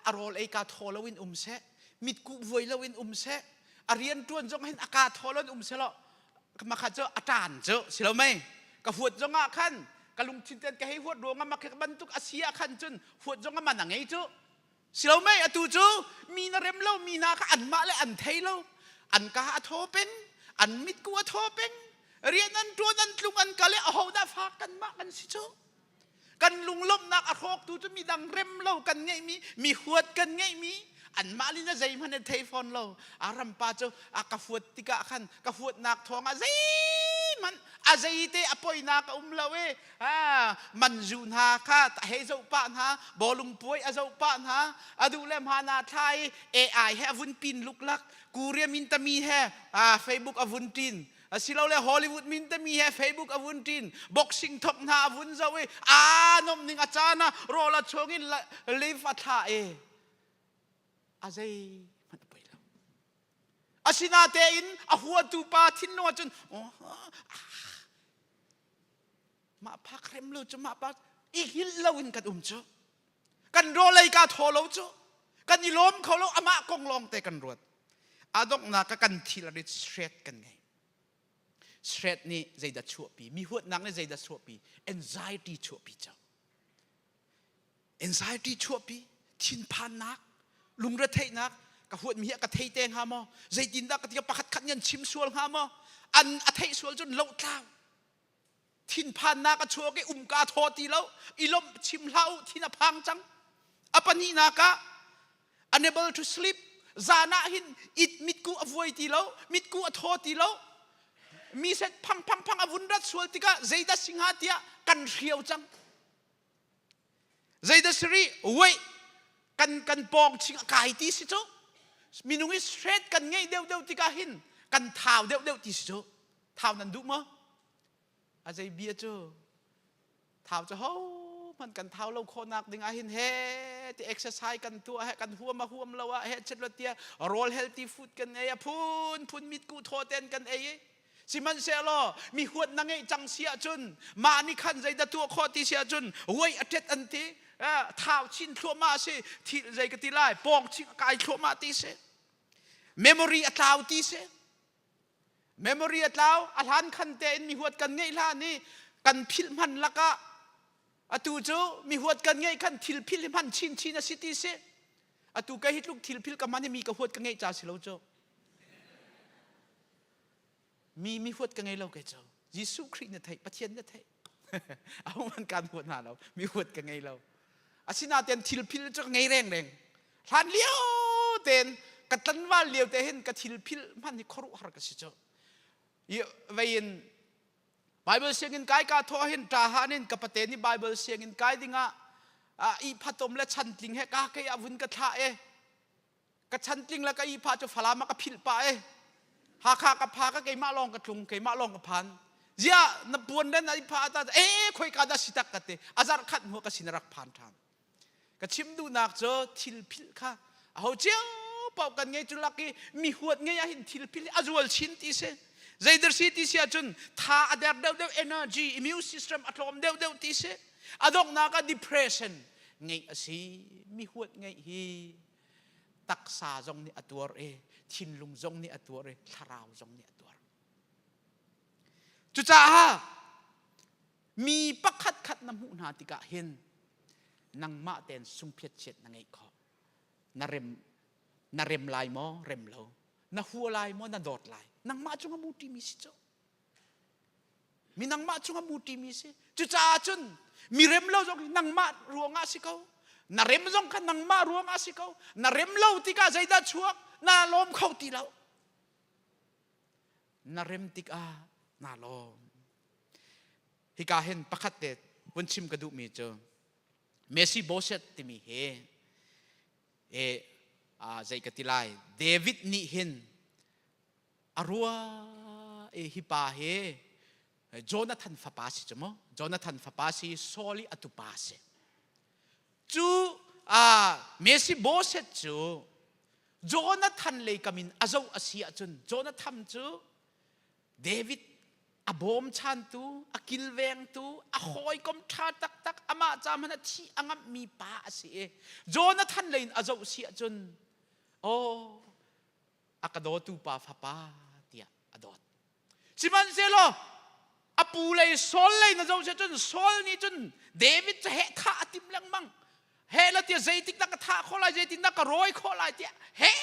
a rawl ei ka thaw lo in um seh, mitkuh vuai lo in um seh, a rian ṭuan zong hin a ka thaw lo in um seh law makha cu a ṭan cu si lo mei ka huat zong ah khan ka lungthin ten ka hei huat ruang ah makhe bantuk a si ah khan cun huat zong a man a ngei cu Si lo mei atu cu mi na rem lo mi hna kha anmah le an thei lo an ka a thaw peng an mitku a thaw peng rian an ṭuan an tlung an kal i ahodah fak kanmah kan si cu kan lunglawmhnak a hrawktu cu midang rem lo kan ngeihmi mi huat kan ngeihmi anmah lin a zeihmanh an thei fawn lo a rampa cu a ka huat tikah khan ka huatnak thawngah zeihmanh a zeite a poinak a um lo i manzu hna kha hei zoh pah hna bawlung puai a zoh pah hna a duh le hmaan ah thla i AI he a vun pin luklak Korea min tami he Facebook a vun ṭin asilole Hollywood min tami he Facebook a vun ṭin boxing thok hna a vun zoh i aa nom ning a caan ah rawl a chuang in live a thla i a zei hmanh a poi lo asinatein a huatu pa thinlung ahcun mah phak rem lo cu mah pa i hngilh lo in kan um cu kan rawlei ka thaw lo cu kan i lawm kho lo amah kong lawng te kan ruat a donghnak ka kan thil rit shred kan ngei shred nih zeidah chuahpi mi huatnak nih zeidah chuahpi anxiety chuahpi cu anxiety chuahpi thinphannak lungretheihnak ka huatmi hi a ka thei te hnga maw zeitindah ka ti pakhat khat nih an chim sual hnga maw an a theih sual cun lohtlau thinphannak a chuak i umka thaw ti lo i lawmh chim hlah u thin a phang cang a pahnihnak ah unable to sleep zan ah hin it mitku a vuai ti lo mitku a thaw ti lo mi set phang phang phang a vun rat sual tikah zeidah si hnga tiah kan hrio cang Zeidah si rih? Wait, kan kan pawng ching a kai ti si cu. Minung i straight kan ngeih deuhdeuh tikah hin kan thau deuhdeuh ti si cu. Thau nan duh maw? A zei bia cu? Thau cu ho hmanh kan thau lo khawhnak ding ah hin he ti exercise kan tuah he kan huam a huam lo ah he chet lo tia rawl healthy food kan ei a phun phun mitku thaw ten kan ei i Sihmanhsehlaw mi huat na ngeih cang si ahcun mah nih khan zeidah tuah khawh ti si ahcun vuai a ṭet an ti thau chin thluahmah a si thi zei ka ti lai pawng ching a kai thluahmah ti si memory a tlau ti si memory a tlau a hlan khan tein mi huat kan ngeih hlan i kan philh hman lakah atu cu mi huat kan ngeih khan thil philh hi hman chin chin a si ti si atu ka hi tluk thil philh ka hman hi mi ka huat ka ngeih ca si lo cu Mi mi huat ka ngei lo kei cu. Jesuh Khrih na theih, Pathian na theih. Ahohmanh kaan huat hna lo. Mi huat ka ngei lo. Asinain thil phil cu ka ngei rengreng. Hlan lio tein ka tlanval lio te hin ka thil phil hman hi khuaruahhar ka si cu. I vei in Bible sianginn kai ka thawh hin ṭahan in ka pate nih Bible sianginn kai dingah i phatom le chantling he ka kei ah vun ka thlah e ka chantling le ka ihphah cu Falam ah ka philh pah e Hakha ka pha ka keimah lawng ka tlung keimah lawng ka phan ziah na puan le na ihphah ta e khoi ka dah si tak ka ti a zarh khat hnu ka sin rak phan ṭhan ka chim duhnak cu thil philh kha aho cio paoh kan ngei cu lak i mi huat ngei ah hin thil philh a zual chin ti si zeidir si ti si ahcun tha a der deuh deuh energy immune system a tlawm deuh deuh ti si a donghnak ah depression ngeih a si mi huat ngeih hi taksa zong nih a tuar i thinlung zong nih a tuar i thlarau zong nih a tuar cucaah mi pakhat khat na hmuh hna tikah hin nangmah tein sungphiat chiat na ngeih khawh na rem na rem lai maw rem lo na hua lai maw na dawt lai nangmah cung a mu timi si cu Mi nangmah cungah muṭimi si. Cucaah cun mi rem lo zong hi nangmah ruangah si ko. Na rem zong kha nangmah ruangah si ko. Na rem lo tikah zeidah chuak? Naa lawm kho ti lo. Na rem tikah naa lawm. Hika hin pakhat te vun chim ka duhmi cu Messi Boset timi hi e zei ka ti lai David nih hin. A rua e hi pa hi Jonathan fapa si cu mu. Jonathan fapa si Saul i a tupa si. Cu Mephibosheth cu Jonathan lei kam in a zoh a si ahcun Jonathan cu David a bawmchantu, a kilvengtu, a hawikom ṭha taktak, amah ca hmanh a thih a ngamhmi pa a si i Jonathan lei in a zoh si ahcun aw a ka dawtu pa fapa tiah a dawt. Sihmanhsehlaw a pu lei Saul lei na zoh si ahcun Saul nih cun David cu heh thah a tim lengmang. Heh la tiah zeitik dah ka thah khawh lai, zeitin dah ka rawi khawh lai tiah heh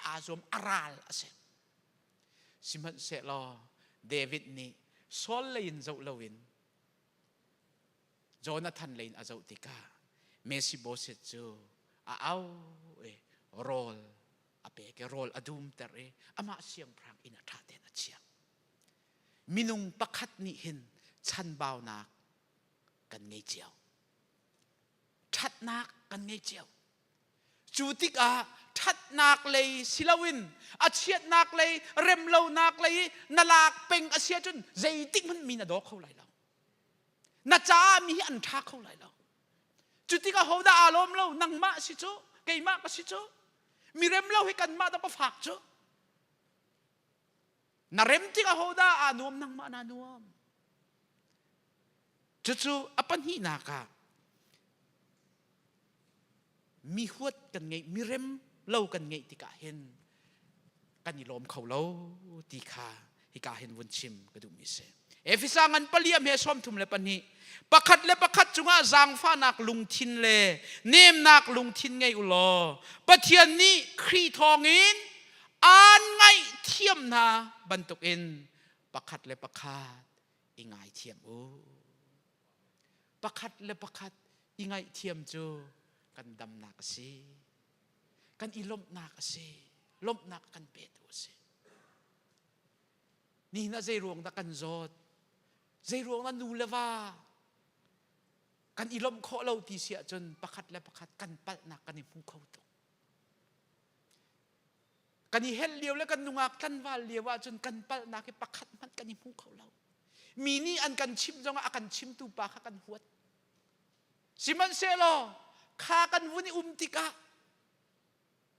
aa zuam a ral a si. Sihmanhsehlaw David nih Saul lei in zoh loin Jonathan lei in a zoh tikah Mephibosheth cu a au i rawl a pek i rawl a dumter i amah siangpahrang inn ah ṭha tein a chiah. Minung pakhat nih hin chanbaunak kan ngei cio. Ṭhatnak kan ngei cio. Cu tikah ṭhatnak lei si loin a chiatnak lei remlonak lei na lak peng a si ahcun zeitik hmanh mi na daw kho lai lo. Na caah mi hi an ṭha kho lai lo. Cu tikah hodah aa lawm lo nangmah si cu keimah ka si cu mi rem lo hi kanmah dah ka fak cu. Na rem tikah hodah aa nuam nangmah naa nuam. Cucu a pahnihnak ah mi huat kan ngeih mi rem lo kan ngeih tikah hin kan i lawm kho lo ti kha hika hin vun chim ka duhmi si. Efesa ngan paliam he 32 pakhat le pakhat cungah zaangfahnak lungthin le nemnak lungthin ngei u law Pathian nih Khrih thawngin aan ngaihthiam hna bantukin pakhat le pakhat i ngaithiam u. Pakhat le pakhat i ngaihthiam cu kan damnak a si. Kan i lawmhnak a si. Lawmhnak kan petu a si. Nihin ah zei ruang dah kan zawt? Zei ruang dah nu le va kan i lawmh khawh lo ti si ahcun pakhat le pakhat kan palhnak kan i hmu kho tuk. Kan i helh lio le kan nungak tlanval lio ahcun kan palhnak hi pakhat hmanh kan i hmu kho lo. Mi nih an kan chimh zongah a kan chimtu pa kha kan huat. Sihmanhsehlaw kha kan vun i um tikah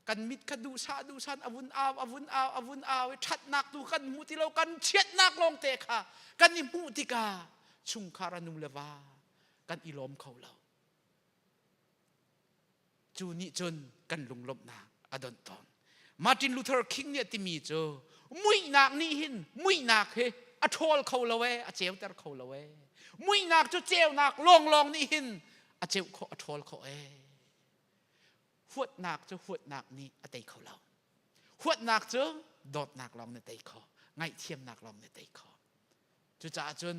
kan mit kha duhsah duhsan a vun au a vun au a vun au i ṭhatnak tu kan hmu ti lo kan chiatnak lawngte kha kan i hmuh tikah chungkhar a nu le va kan i lawm kho lo. Cu nih cun kan lunglawmhnak a donh tawn. Martin Luther King nih a timi cu muihnak nih hin muihnak hi a ṭhawl kho lo ee, a ceuter kho lo ee. Muihnak cu ceunak lawnglawng nih hin a ceuh khawh, a ṭhawl khawh ee. Huatnak cu huatnak nih a tei kho lo. Huatnak cu dawtnak lawng nih tei kho, ngaihthiamnak lawng nih tei kho. Cucaah cun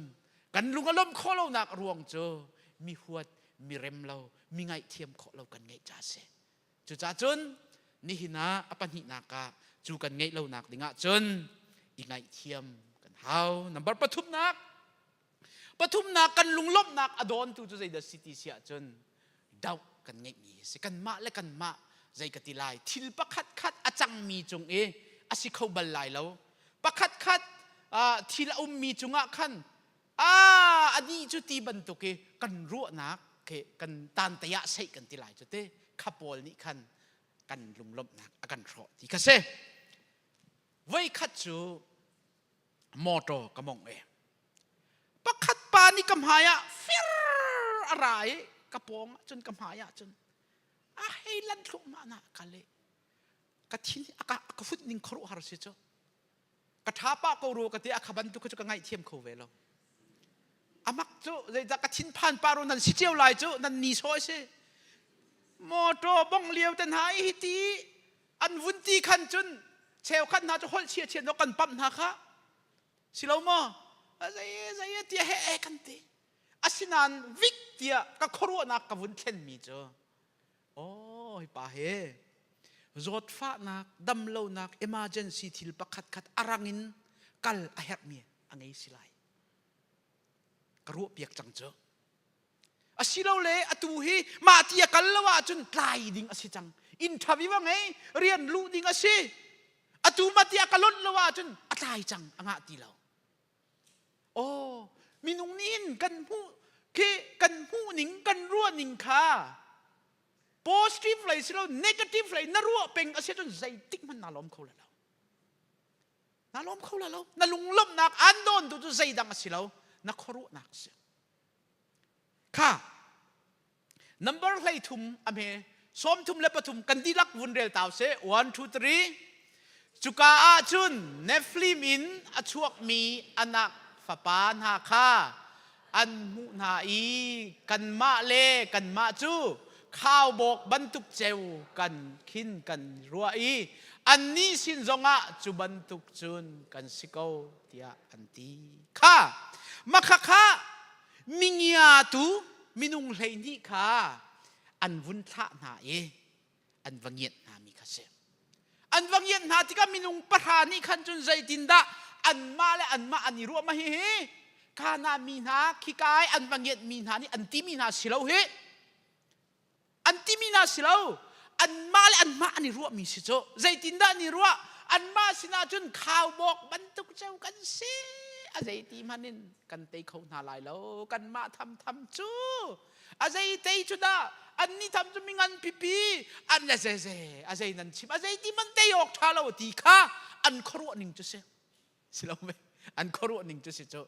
kan lung a lawmh khawh lonak ruang cu mi huat, mi rem lo, mi ngaihthiam khawh lo kan ngeih ca a si. Cucaah cun nihin ah a pahnihnak ah cu kan ngeih lonak dingah cun i ngaihthiam kan hau. Number pathumnak, pathumnak kan lunglawmhnak a dawntu cu zeidah si ti si ahcun doh kan ngeihmi a si. Kanmah le kanmah zei ka ti lai thil pakhat khat a cangmi cung i a si kho bal lai lo. Pakhat khat thil a ummi cungah khan a a dih cu ti bantuk i kan ruahnak khi kan tantei ah seih kan ti lai cu te kha pawl nih khan kan lunglawmhnak a kan hrawh ti kha si. Voikhat cu motor ka mongh e pakhat pa nih ka hmai ah fir a ra i ka pawng ah cun ka hmai ah cun a hei lan thluahmah na ka le ka thin a ka ka fut ning khuaruahhar si cu ka tha pah ko ru ka ti a kha bantuk cu ka ngaihthiam kho ve lo amak cu zeidah ka thinphan pa ru nan si cio lai cu nan ni soi si motor bong liau te hna hi ti an vun ti khan cun cheukhat hna cu holh chia chia no kan pamh hna kha si lo maw zei zei tiah he e kan ti asinain vik tiah ka khuaruahnak ka vun thlenmi cu oh hi pa he zawtfahnak damlonak emergency thil pakhat khat a rang in kal a herhmi a ngei si lai ka ruah piak cang cu asilole atu hi mah ti a kal lo ahcun tlai ding a si cang interview a ngei rian luh ding a si. Atu ma tiah ka lonh lo ahcun a tlai cang a ngah ti lo. Oh, minung nih hin kan hmuh khi kan hmuh ning kan ruah ning kha positive lei si lo negative lei na ruah peng a si cun zeitik hmanh naa lawm kho la lo. Naa lawm kho la lo. Na lunglawmhnak aan dawn tu cu zeidang a si lo. Na khuaruahnak a si. Kha number 13 a hme 33 kan dihlak vun rel tau seh 1 2 3 cuka ah cun Nephilim in a chuakmi anak fapa hna kha an hmuh hna i kanmah le kanmah cu khaubawk bantuk ceu kan khin kan ruah i annih sin zongah cu bantuk cun kan si ko tiah an ti kha makhakha mingiatu minung 12 kha an vun thlah hna i an va ngiat hna mi kha si an va ngiat hna tikah minung pahra nih khan cun zeitindah anmah le anmah an i ruah ma hi hi Kana mi hna khika i an va ngiat mi hna nih an timi hna si lo hi an timi hna si lo anmah le anmah an i ruahmi si cu zeitindah an i ruah anmah sinah cun khaubawk bantuk ceu kan si a zeiti hmanh in kan tei kho hna lai lo kanmah thamtham cu a zei tei cu dah annih tham cu mingan pipi an le ze ze a zei nan chim a zeiti man tei awk ṭha lo ti kha an khuaruah ning cu si si lo mei an khuaruah ning cu si cu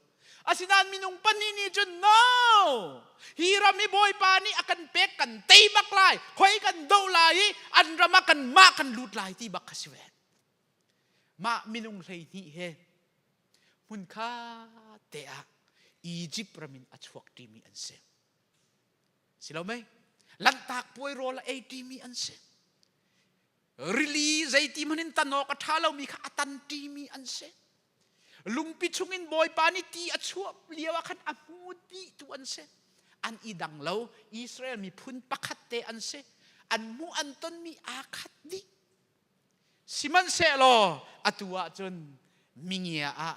asinain minung pahnih nih cun no hi ram hi bawipa nih a kan pek kan tei bak lai khoi kan doh lai i an ram ah kan mah kan lut lai ti bak kha si ve mah minung 12 he hmunkha te ah Egypt ram in a chuak ṭimi an si si lo mei lanhtak puai rawl a ei ṭimi an si rili zeiti hmanh in tan awk a ṭha lomi kha a tan ṭimi an si lungpi chungin bawipa nih ti a chuah lio ah khan a hmu dih tu an si an i dang lo Israel miphun pakhat te an si an hmuh an tonmi aa khat dih sihmanhsehlaw atu ah cun mingia ah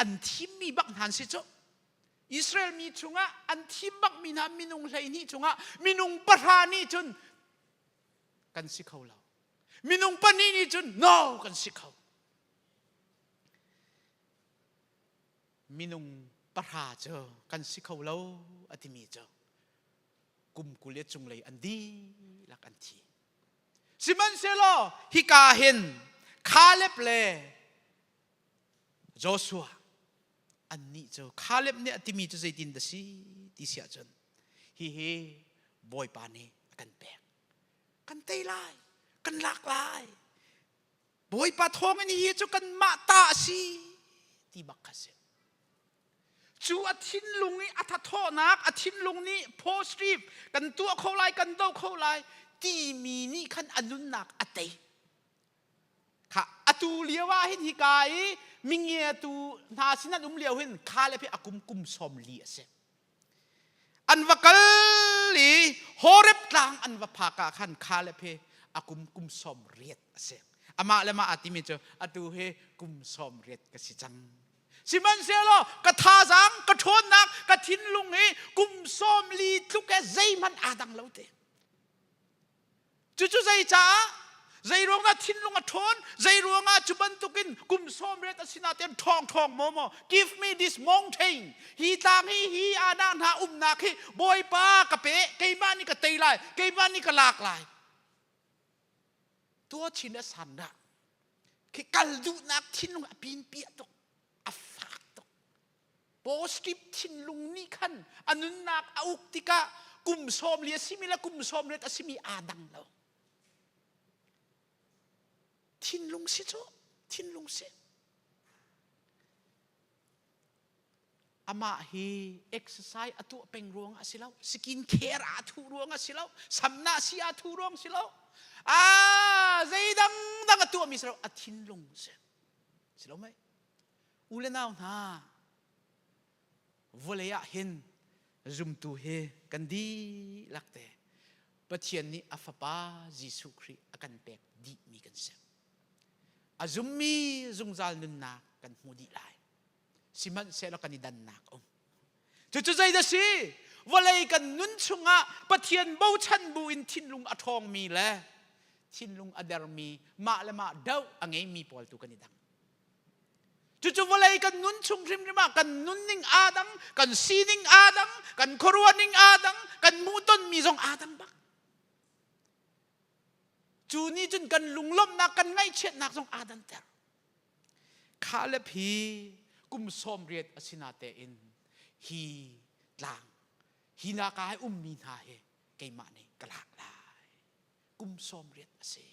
an thimmi bak hna an si cu Israel mi chungah an thim bakmi hna minung 12 chungah minung pahra nih cun kan si kho lo minung pahnih nih cun no kan si kho minung pahra cu kan si kho lo a timi cu kum 20 le cunglei an dihlak an thi sihmanhsehlaw hika hin Caleb le Joshua annih cu Caleb nih a timi cu zeitin dah si ti si ahcun hihi Bawipa nih a kan pek kan tei lai kan lak lai Bawipa thawngin hi cu kanmah ta a si ti bak kha si cu a thinlung i a thathawhnak a thinlung nih positive kan tuah kho lai kan do kho lai timi nih khan a nunnak a tei Kha atu lio ah hin hika i mingiatu hna sin an um lio hin Caleb hi a kum kum 40 a si. An va kal i Horeb tlang an va phak ah khan Caleb hi a kum kum 80 a si. Amah le mah aa timi cu atu hi kum 80 ka si cang. Sihmanhsehlaw ka thazaang, ka ṭhawnnak, ka thinlung hi kum 40 tluk he zeihmanh aa dang lo te. Cucu zeicaah? Zeiruangah thinlung a ṭhawn? Zeiruangah cu bantukin kum 80 a si nain ṭhawng ṭhawng maw maw give me this mountain hi tlang hi hi ana hna umnak hi Bawipa ka pe keimah nih ka tei lai keimah nih ka lak lai tua chin a san dah khi kal duhnak thinlung a pin piah tuk a fak tuk positive thinlung nih khan a nunnak a uk tikah kum 40 a simi le kum 80 a simi aa dang lo thinlung si cu thinlung si amah hi exercise a tuah peng ruang a si lo skin care aa thuh ruang a si lo samna si aa thuh ruang si lo a zeidang dang a tuahmi si lo a thinlung si si lo mei U le nau hna, vawlei ah hin zumtu hi kan dihlak te Pathian nih a Fapa Jesuh Khrih a kan pek dihmi kan si. A zummi zungzal nunnak kan hmu dih lai. Sihmanhsehlaw kan i dannak um. Cucu zeidah si? Vawlei kan nun chungah Pathian bochan bu in thinlung a ṭhawngmi le. Thinlung a dermi, mah le mah doh a ngeimi pawl tu kan i dang. Cucu vawlei kan nun chung hrimhrim ah kan nunning aa dang, kan sining aa dang, kan khuaruahning aa dang, kan hmuhtonmi zong aa dang bak. Cu nih cun kan lunglawmhnak, kan ngaihchiatnak zong aa danter. Caleb hi kum 80 a si natein hi tlang, hi naka i ummi hna hi keimah nih ka lak lai. Kum 80 a si.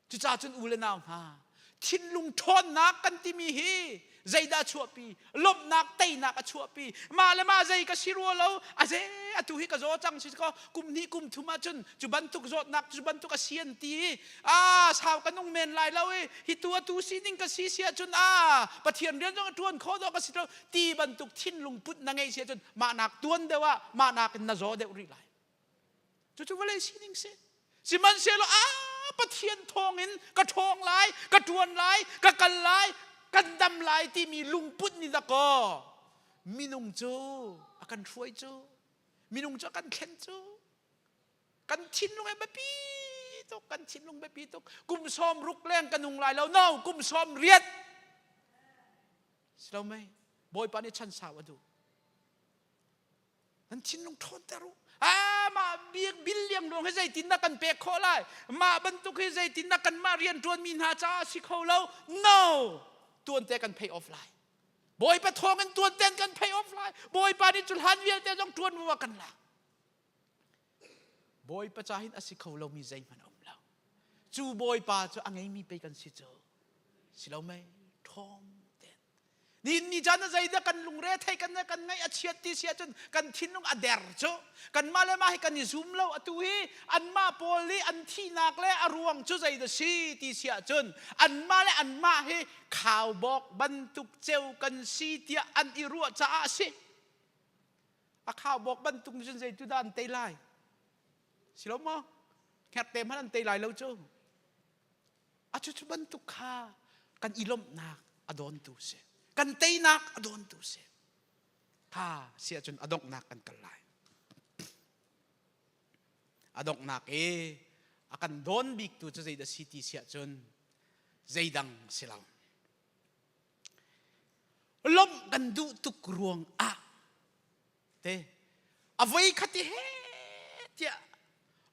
Cucaah cun u le nau hna, thinlung ṭhawnnak kan timi hi zeidah a chuahpi? Lawmhnak, teinak a chuahpi. Mah le mah zei ka si rua lo, a ze atu hi ka zaw cang si kaw kum hnih kum thum ahcun cu bantuk zawtnak cu bantuk a si an ti i a sau ka nung men lai lo i hi tu atu sining ka si si ahcun a Pathian rian zong a ṭuan khawh dawh ka si lo ti bantuk thinlung put na ngeih si ahcun mah nak tuan deuh ah mah nak in na zaw deuh rih lai. Cucu vawlei sining si. Sihmanhsehlaw a Pathian thawngin ka ṭhawng lai, ka ṭuan lai, ka kal lai, kan dam lai timi lungput nih dakaw minung cu a kan hruai cu, minung cu a kan thlen cu. Kan thinlung he biapi tuk, kan thinlung biapi tuk. Kum 60 leng ka nung lai lo, no, kum 80. Si lo mei? Bawipa nih chan sau a duh. Nan thinlung ṭhawnter u. Ah, mah bik bil liangluang hi zeitin dah kan pek khawh lai? Mah bantuk hi zeitin dah kanmah rian ṭuanmi hna caah si kho lo? No! Tuante kan pay off lai. Bawipa thawng in tuanten kan pay off lai. Bawipa nih cu hlan vialte zong ṭuan mu kan lak. Bawipa ca hin a si kho lomi zeihmanh a um lo. Cu Bawipa cu a ngeimi pei kan si cu. Si lo mei? Ṭhawng ten. Ni ni caan ah zeidah kan lungre thei kan kan ngaih a chiat ti si ahcun kan thinlung a der cu kanmah le mah hi kan i zum lo atu hi anmah pawl nih an thihnak le a ruang cu zeidah si ti si ahcun anmah le anmah hi khaubawk bantuk ceu kan si tiah an i ruah caah a si a khaubawk bantuk nih cun zeitu dah an tei lai si lo maw hngerhte hmanh an tei lai lo cu A cucu bantuk kha kan i lawmhnak a dawntu si. Kan teinak a dawntu si. Kha si ahcun a donghnak kan kal lai. A donghnak i a kan dawn biktu cu zeidah si ti si ahcun zeidang si lo. Lawmh kan duh tuk ruang ah te a voi khat i he tiah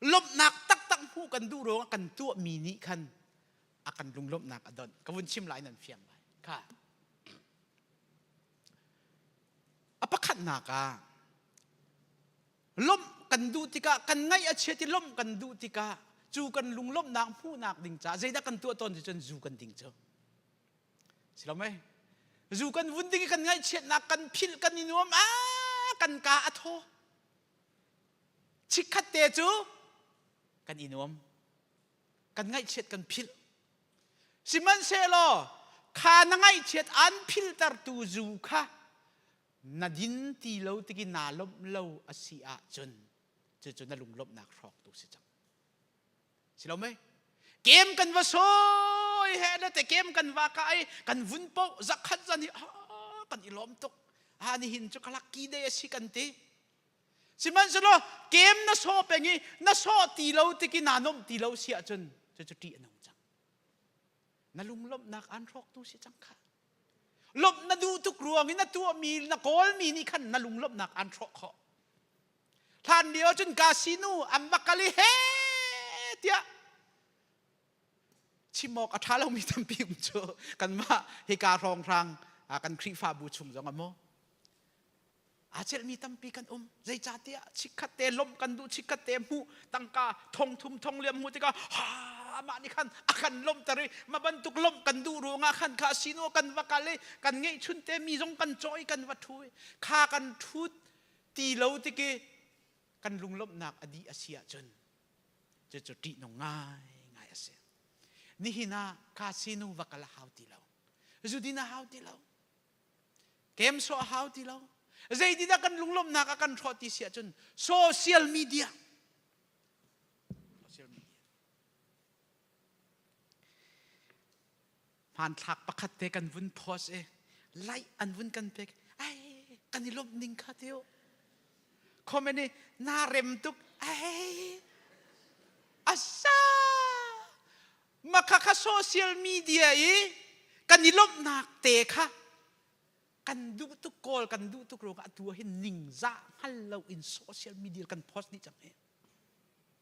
lawmhnak taktak hmuh kan duh ruangah kan tuahmi nih khan a kan lunglawmhnak a donh ka vun chim lai nan fiang lai kha a pakhatnak ah lawmh kan duh tikah kan ngaih a chiat i lawmh kan duh tikah cu kan lunglawmhnak hmuhnak ding caah zeidah kan tuah tawn ti cun zu kan ding cu Si lo mei? Zu kan vun ding i kan ngaihchiatnak kan philh kan i nuam a kan ka a thaw. Chikkhat te cu kan i nuam. Kan ngaihchiat kan philh. Sihmanhsehlaw kha na ngaihchiat an philtertu zu kha na din ti lo tiki naa lawmh lo a si ahcun cucu na lunglawmhnak hrawktu si cang. Si lo mei? Kem kan va sawi he le te kem kan va ka ai kan vun po zakhat zan hi kan i lawm tuk. Ha ni hin cu ka lucky day a si kan ti. Sihmanhsehlaw kem na saw peng i na saw ti lo tiki naa nomh ti lo si ahcun cucu ṭih a nung cang. Na lunglawmhnak aan hrawktu si cang kha. Lawmh na duh tuk ruang i na tuahmi na kawlmi nih khan na lunglawmhnak aan hrawh khawh. Hlan lio cun casino an va kal i he tiah chim awk a ṭha lomi tampi um cu kanmah hika hrawnghrang kan Khrihfabu chung zong ah maw aa celhmi tampi kan um zeicahtiah chikkhat te lawmh kan duh chikkhat te hmuh tangka thong thum thong liam hmuh tikah ha mah nih khan a kan lawmhter i mah bantuk lawmh kan duh ruangah khan kha sino kan va kal i kan ngeihchun te mi zong kan cawh i kan va ṭhu i kha kan ṭhut ti lo tiki kan lunglawmhnak a dih a si ahcun cucu ṭihnung ngaingai a si. Nihin ah casino va kal a hau ti lo. Zudin a hau ti lo. Game sawh a hau ti lo. Zeitindah kan lunglawmhnak a kan hrawh ti si ahcun social media social media hmanthlak pakhat te kan vun post i like an vun kan pek ai kan i lawmh ning kha teo comment i na rem tuk ai asa. Mah kha social media i kan i lawmhnak te kha kan duh tuk kawl kan duh tuk ruangah atu ah hin ningzah hngal lo in social media kan post dih cang hi.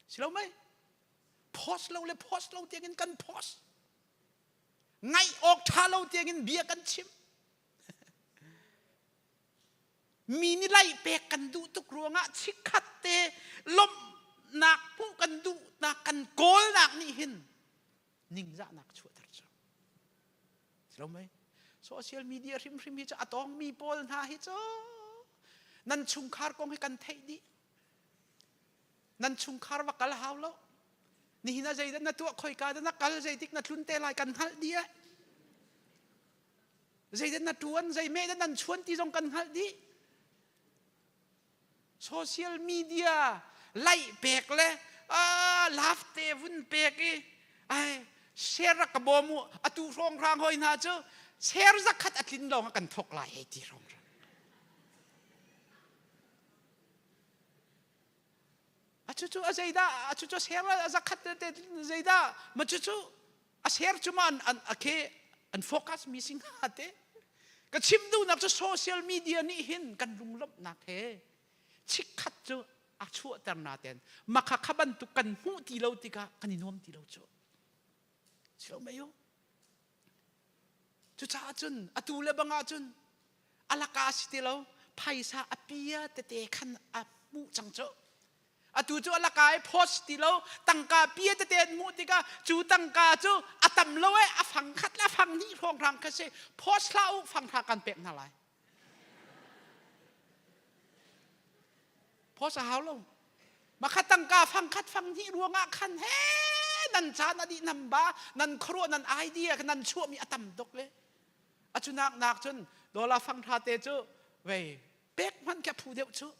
Si lo mei? Post lo le post lo tiangin kan post. Ngaih awk ṭha lo tiangin bia kan chim. Mi nih laih pek kan duh tuk ruangah chikkhat te lawmhnak hmuh kan duhnak kan kawlnak nih hin ningzahnak chuahter cu. Si lo mei? Social media hrimhrim hi cu a tawngmi pawl hna hi cu nan chungkhar kong hi kan theih dih. Nan chungkhar va kal hau lo. Nihin ah zeidah na tuah khoika dah na kal zeitik na tlun te lai kan hngalh dih eh. Zeidah na ṭuan, zeimeh dah nan chuan ti zong kan hngalh dih. Social media laih pek le love te vun pek i ai share rak ka bawm u atu hrawng hrang hoi hna cu share zakhat a tlin lawng ah kan thawk lai hei ti hrawng hrang. A cucu a zeidah a cucu share a zakhat te zeidah ma cucu a share cu ma an an a ke an focus mi si hnga te ka chim duhnak cu social media nih hin kan lunglawmhnak he chikkhat cu a chuahter na ten makha kha bantuk kan hmuh ti lo tikah kan i nuam ti lo cu si lo mei cucaah cun atu le bang ah cun alaka si ti lo phaisa a pia tete khan a hmuh cang cu Atu cu a laka i post ti lo tangka pia tete an hmuh tikah cu tangka cu a tam lo e a fang khat le a fang hnih hrawnghrang kha si post hlah u fang hra kan pek hna lai post a hau lo makha tangka fang khat fang hnih ruangah khan he nan caan a dih nam ba nan khuaruah nan idea nan chuahmi a tam tuk le a cunak nak cun dollar fang hra te cu vei pek hmanh kha phu deuh cu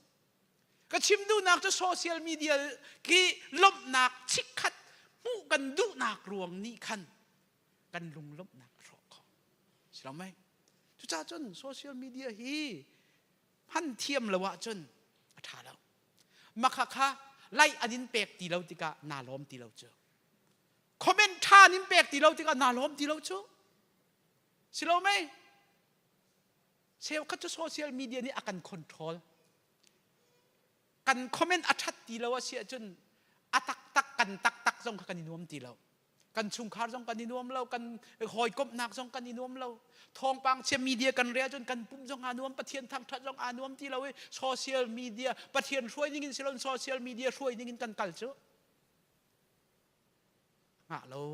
Ka chim duhnak cu social media khi lawmhnak chikkhat hmuh kan duhnak ruang nih khan kan lunglawmhnak a hrawh khawh. Si lo mei? Cucaah cun social media hi hman thiam lo ahcun a ṭha lo. Makha kha like an in pek ti lo tikah naa lawm ti lo cu. Comment ṭha an in pek ti lo tikah naa lawm ti lo cu. Si lo mei? Cheukhat cu social media nih a kan control. Kan comment a ṭhat ti lo a si ahcun a taktak kan taktak zong kha kan i nuam ti lo. Kan chungkhar zong kan i nuam lo, kan hawikomhnak zong kan i nuam lo. Thawngpang chia media kan rel cun kan pum zong aa nuam, Pathian thangṭhat zong aa nuam ti lo i social media Pathian hruai ning in si lo social media hruai ning in kan kal cu. Ngah lo.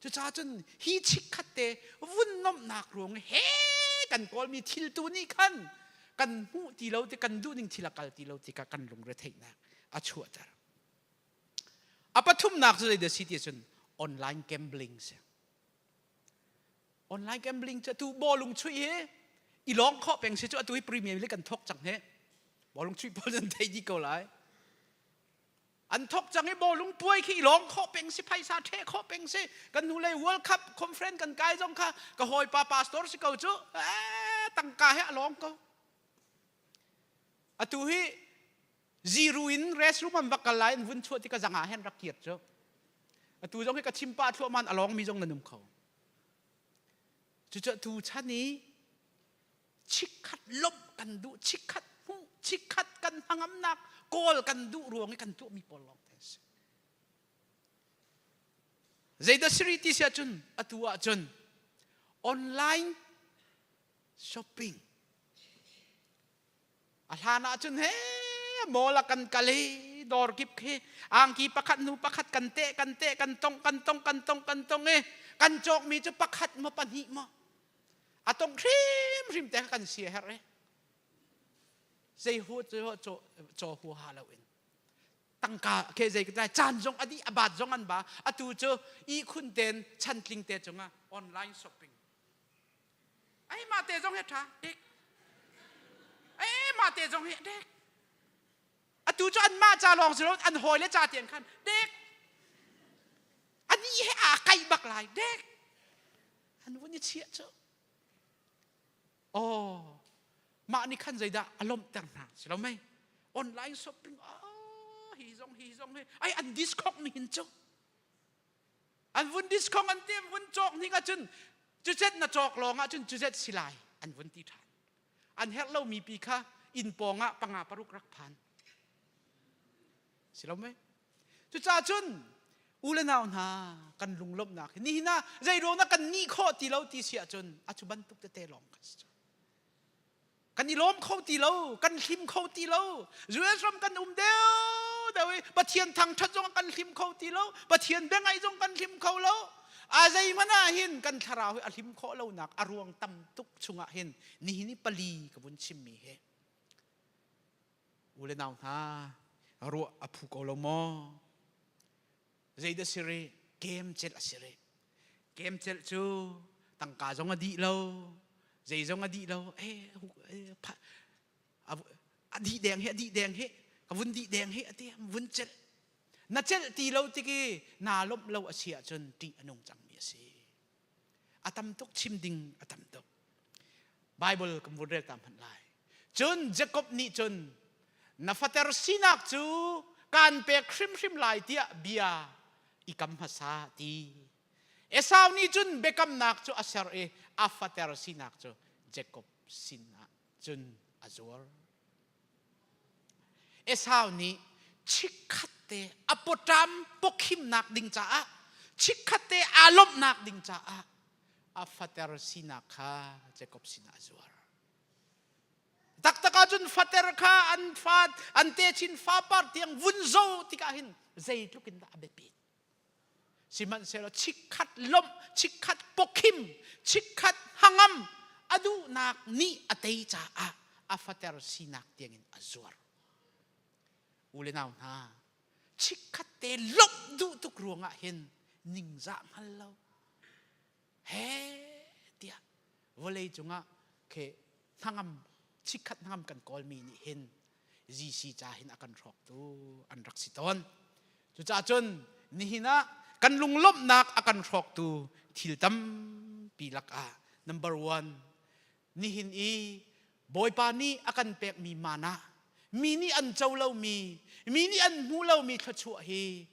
Cucaah cun hi chikkhat te vun nomhnak ruang he kan kawlmi thil tu nih khan kan hmuh ti lo ti kan duhning thil a kal ti lo tikah kan lungretheihnak a chuahter. A pathumnak cu zeidah si ti cun online gambling si. Online gambling cu atu bawlung chuih hi i lawng khawh peng si cu atu hi premium le kan thawk cang he. Bawlung chuih pawl nan thei dih ko lai. An thok cang i bawlung puai khi lawng khawh peng si phaisa ṭheh khawh peng si kan hnu lei World Cup conference kan kai zong kha ka hawipa pastor si ko cu ee tangka he a lawng ko atu hi ziru in restroom an va kal lai an vun chuah ti ka zangah hen rak kir cu atu zong hi ka chimpa thluahman a lawng mi zong nan um kho cucu tu chan i chikkhat lawmh kan duh chikkhat hmuh chikkhat kan hnangamnak kawl kan duh ruang i kan tuahmi pawl lawng te si zeidah siri ti si ahcun atu ahcun online shopping a hlan ahcun he mall ah kan kal i dawr kip khi angki pakhat hnu pakhat kan teh kan teh kan tong kan tong kan tong kan tong i kan cawkmi cu pakhat maw pahnih maw a tong hrimhrim te kan si a herh i zei hu cu caw huaha lo in tangka ke zei lai caan zong a dih a bat zong an ba atu cu ihkhun ten chantling te cungah online shopping ai ma te zong hi tha dek ai ma te zong hi dek atu cu an mah ca lawng si lo an hawi le ca tiang khan dek ani he aa kai bak lai dek an vun i chiah cu oh mah nih khan zeidah a lawmhter hna si lo mei online shopping oh hi zong hi zong hi ai an discount ni hin cu. An vun discount an ti vun cawk hnik ahcun cucet na cawk lawng ahcun cucet si lai an vun ti ṭhan. An herh lomi pi kha inn pawng ah panga paruk rak phan. Si lo mei? Cucaah cun u le nau hna kan lunglawmhnak hi nihin ah zei ruang dah kan nih khawh ti lo ti si ahcun a cu bantuk tete lawng kan si. Kan i lawm kho ti lo, kan hlim kho ti lo. US ram kan um deuh deuh i Pathian thangṭhat zong kan hlim kho ti lo, Pathian biangaih zong kan hlim kho lo. A zeihmanh ah hin kan thlarau hi a hlim khawh lonak a ruang tam tuk chungah hin nihin i pali ka vun chimmi hi u le nau hna ruah a phu ko lo maw? Zeidah si rih? Kem celh a si rih. Kem celh cu tangka zong a dih lo, zei zong a dih lo. Eh, a dih deng hi, a dih deng hi, ka vun dih deng hi, a ti, vun celh. Na celh ti lo tik i naa lawmh lo a si ahcun ṭih a nung cangmi a si. A tam tuk chim ding a tam tuk. Bible kan vun rel ta hmanh lai. Cun Jacob nih cun na fater sinak cu kaan pek hrimhrim lai tiah bia i kam hmasa ti. Esau nih cun biakamnak cu a ser i a fater sinak cu Jacob sinah cun a zuar. Esau nih chikkhat te a pawṭam pawkhimnak ding caah chikkhat te aa lawmhnak ding caah a fater sinak kha Jacob sinah a zuar. Taktak ahcun fater kha an fa an techin fapar tiang vun zo tikah hin zeitluk in dah a biapit. Sihmanhsehlaw chikkhat lawmh, chikkhat pawkhim, chikkhat hangam a duhnak nih a tei caah a fater sinak tiangin a zuar. U le nau hna, chikkhat te lawmh duh tuk ruangah hin ningzah hngal lo he tiah vawlei cungah khi hnangam chikkhat hnangam kan kawlmi nih hin GC ca hin a kan hrawktu an rak si tawn. Cucaah cun nihin ah kan lunglawmhnak a kan hrawktu thil tampi lakah number one nihin i Bawipa nih a kan pekmi mana mi nih an co lomi mi nih an hmu lomi thluachuah hi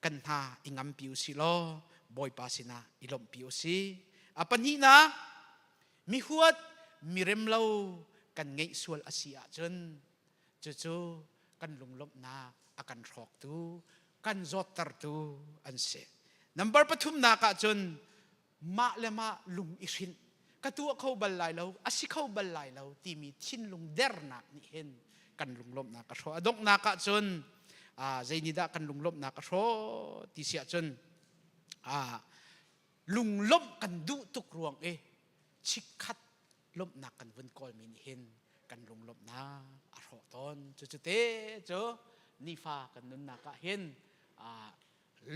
kan hna i ngampi u si law Bawipa sinah i lawmhpi u si. A pahnihnak mihuat miremlo kan ngeih sual a si ahcun cucu kan lunglawmhnak a kan hrawktu kan zawttertu an si. Number pathumnak ahcun mah le mah lung i hrinh ka tuah kho bal lai lo a si kho bal lai lo timi thinlung dernak nih hin kan lunglawmhnak a hrawh a donghnak ahcun zei nih dah kan lunglawmhnak a hrawh ti si ahcun lunglawmh kan duh tuk ruang i chikkhat lawmhnak kan vun kawlmi nih hin kan lunglawmhnak a hrawh tawn cucu te cu nifa kan nunnak ah hin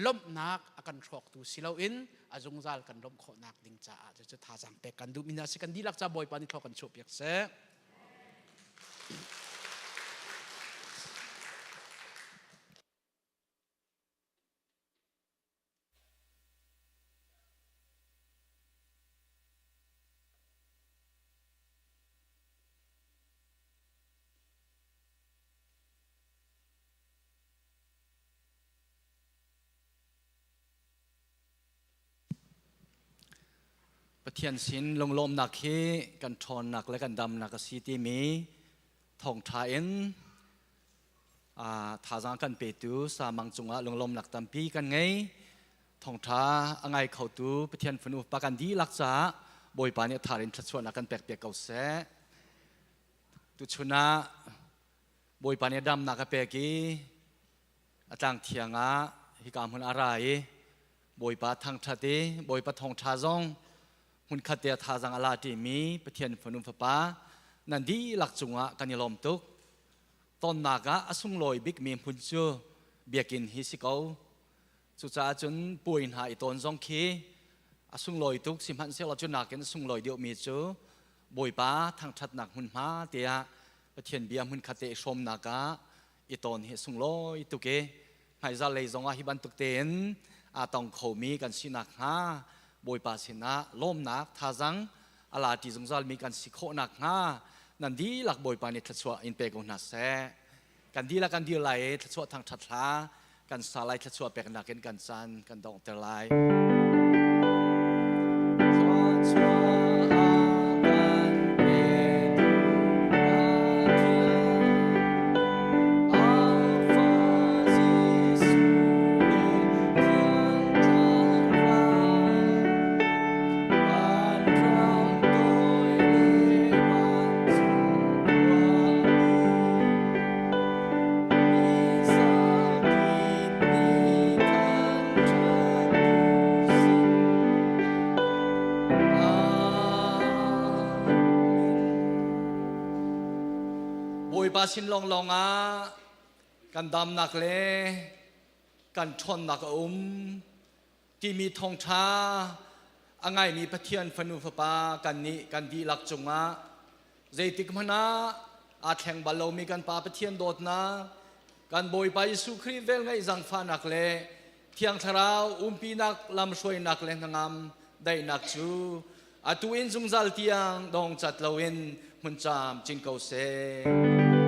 lawmhnak a kan hrawktu si loin a zungzal kan lawmh khawhnak ding caah cucu thazaang pek kan duhmi hna si kan dihlak ca Bawipa nih thlaw kan chuahpiak seh. Pathian sin lunglawmnak hi kan ṭhawnnak le kan damnak a si timi thawngṭha in thazaang kan petu Samang cungah lunglawmnak tampi kan ngei. Thawngṭha a ngai khotu Pathian fanu pa kan dihlak caah Bawipa nih a thar in thluachuahnak kan pekpiak ko seh. Tuchun ah Bawipa nih damnak a pek i a tlang thiang ah hika hmun a ra i Bawipa thangṭhat i Bawipa thawngṭha zong hmunkhat te a thazaang a la ṭimi Pathian fanu fapa nan dihlak cungah kan i lawm tuk. Tonnak ah a sunglawi bikmi hmun cu biakinn hi si ko. Cucaah cun puai hna i tawn zong khi a sunglawi tuk sihmanhsehlaw cu nakin a sunglawi deuhmi cu Bawipa thangṭhatnak hmunhma tiah Pathian bia hmunkhat te i hrawmnak ah i tawn hi sunglawi tuk i hmaizal lei zongah hi bantuk tein aa tong khomi kan si nakhnga Bawipa sinah lawmnak thazang a lati zungzalmi kan si khawh nakhnga nan dihlak Bawipa nih thluachuah in pe ko hna seh. Kan dihlak kan dir lai i thluachuah thangṭhat hla. Kan sa lai thluachuah peknak in kan caan kan donghter lai. Thluachuah a kan petu Pathian, a Fa Jesuh le Thiang Thlarau, vanram toi le vancung khuami, Bawipa sin lawnglawng ah kan damnak le kan ṭhawnnak a um timi thawngṭha a ngaimi Pathian fanu fapa kannih kan dihlak cungah zeitik hmanh ah aa thleng bal lomi kan Pa Pathian dawtnak, kan Bawipa Jesuh Khrih velngeih zaangfahnak le Thiang Thlarau umpinak lamhruainak le hnangam daihnak cu atu in zungzal tiang dong cat loin hmun caam cin ko seh.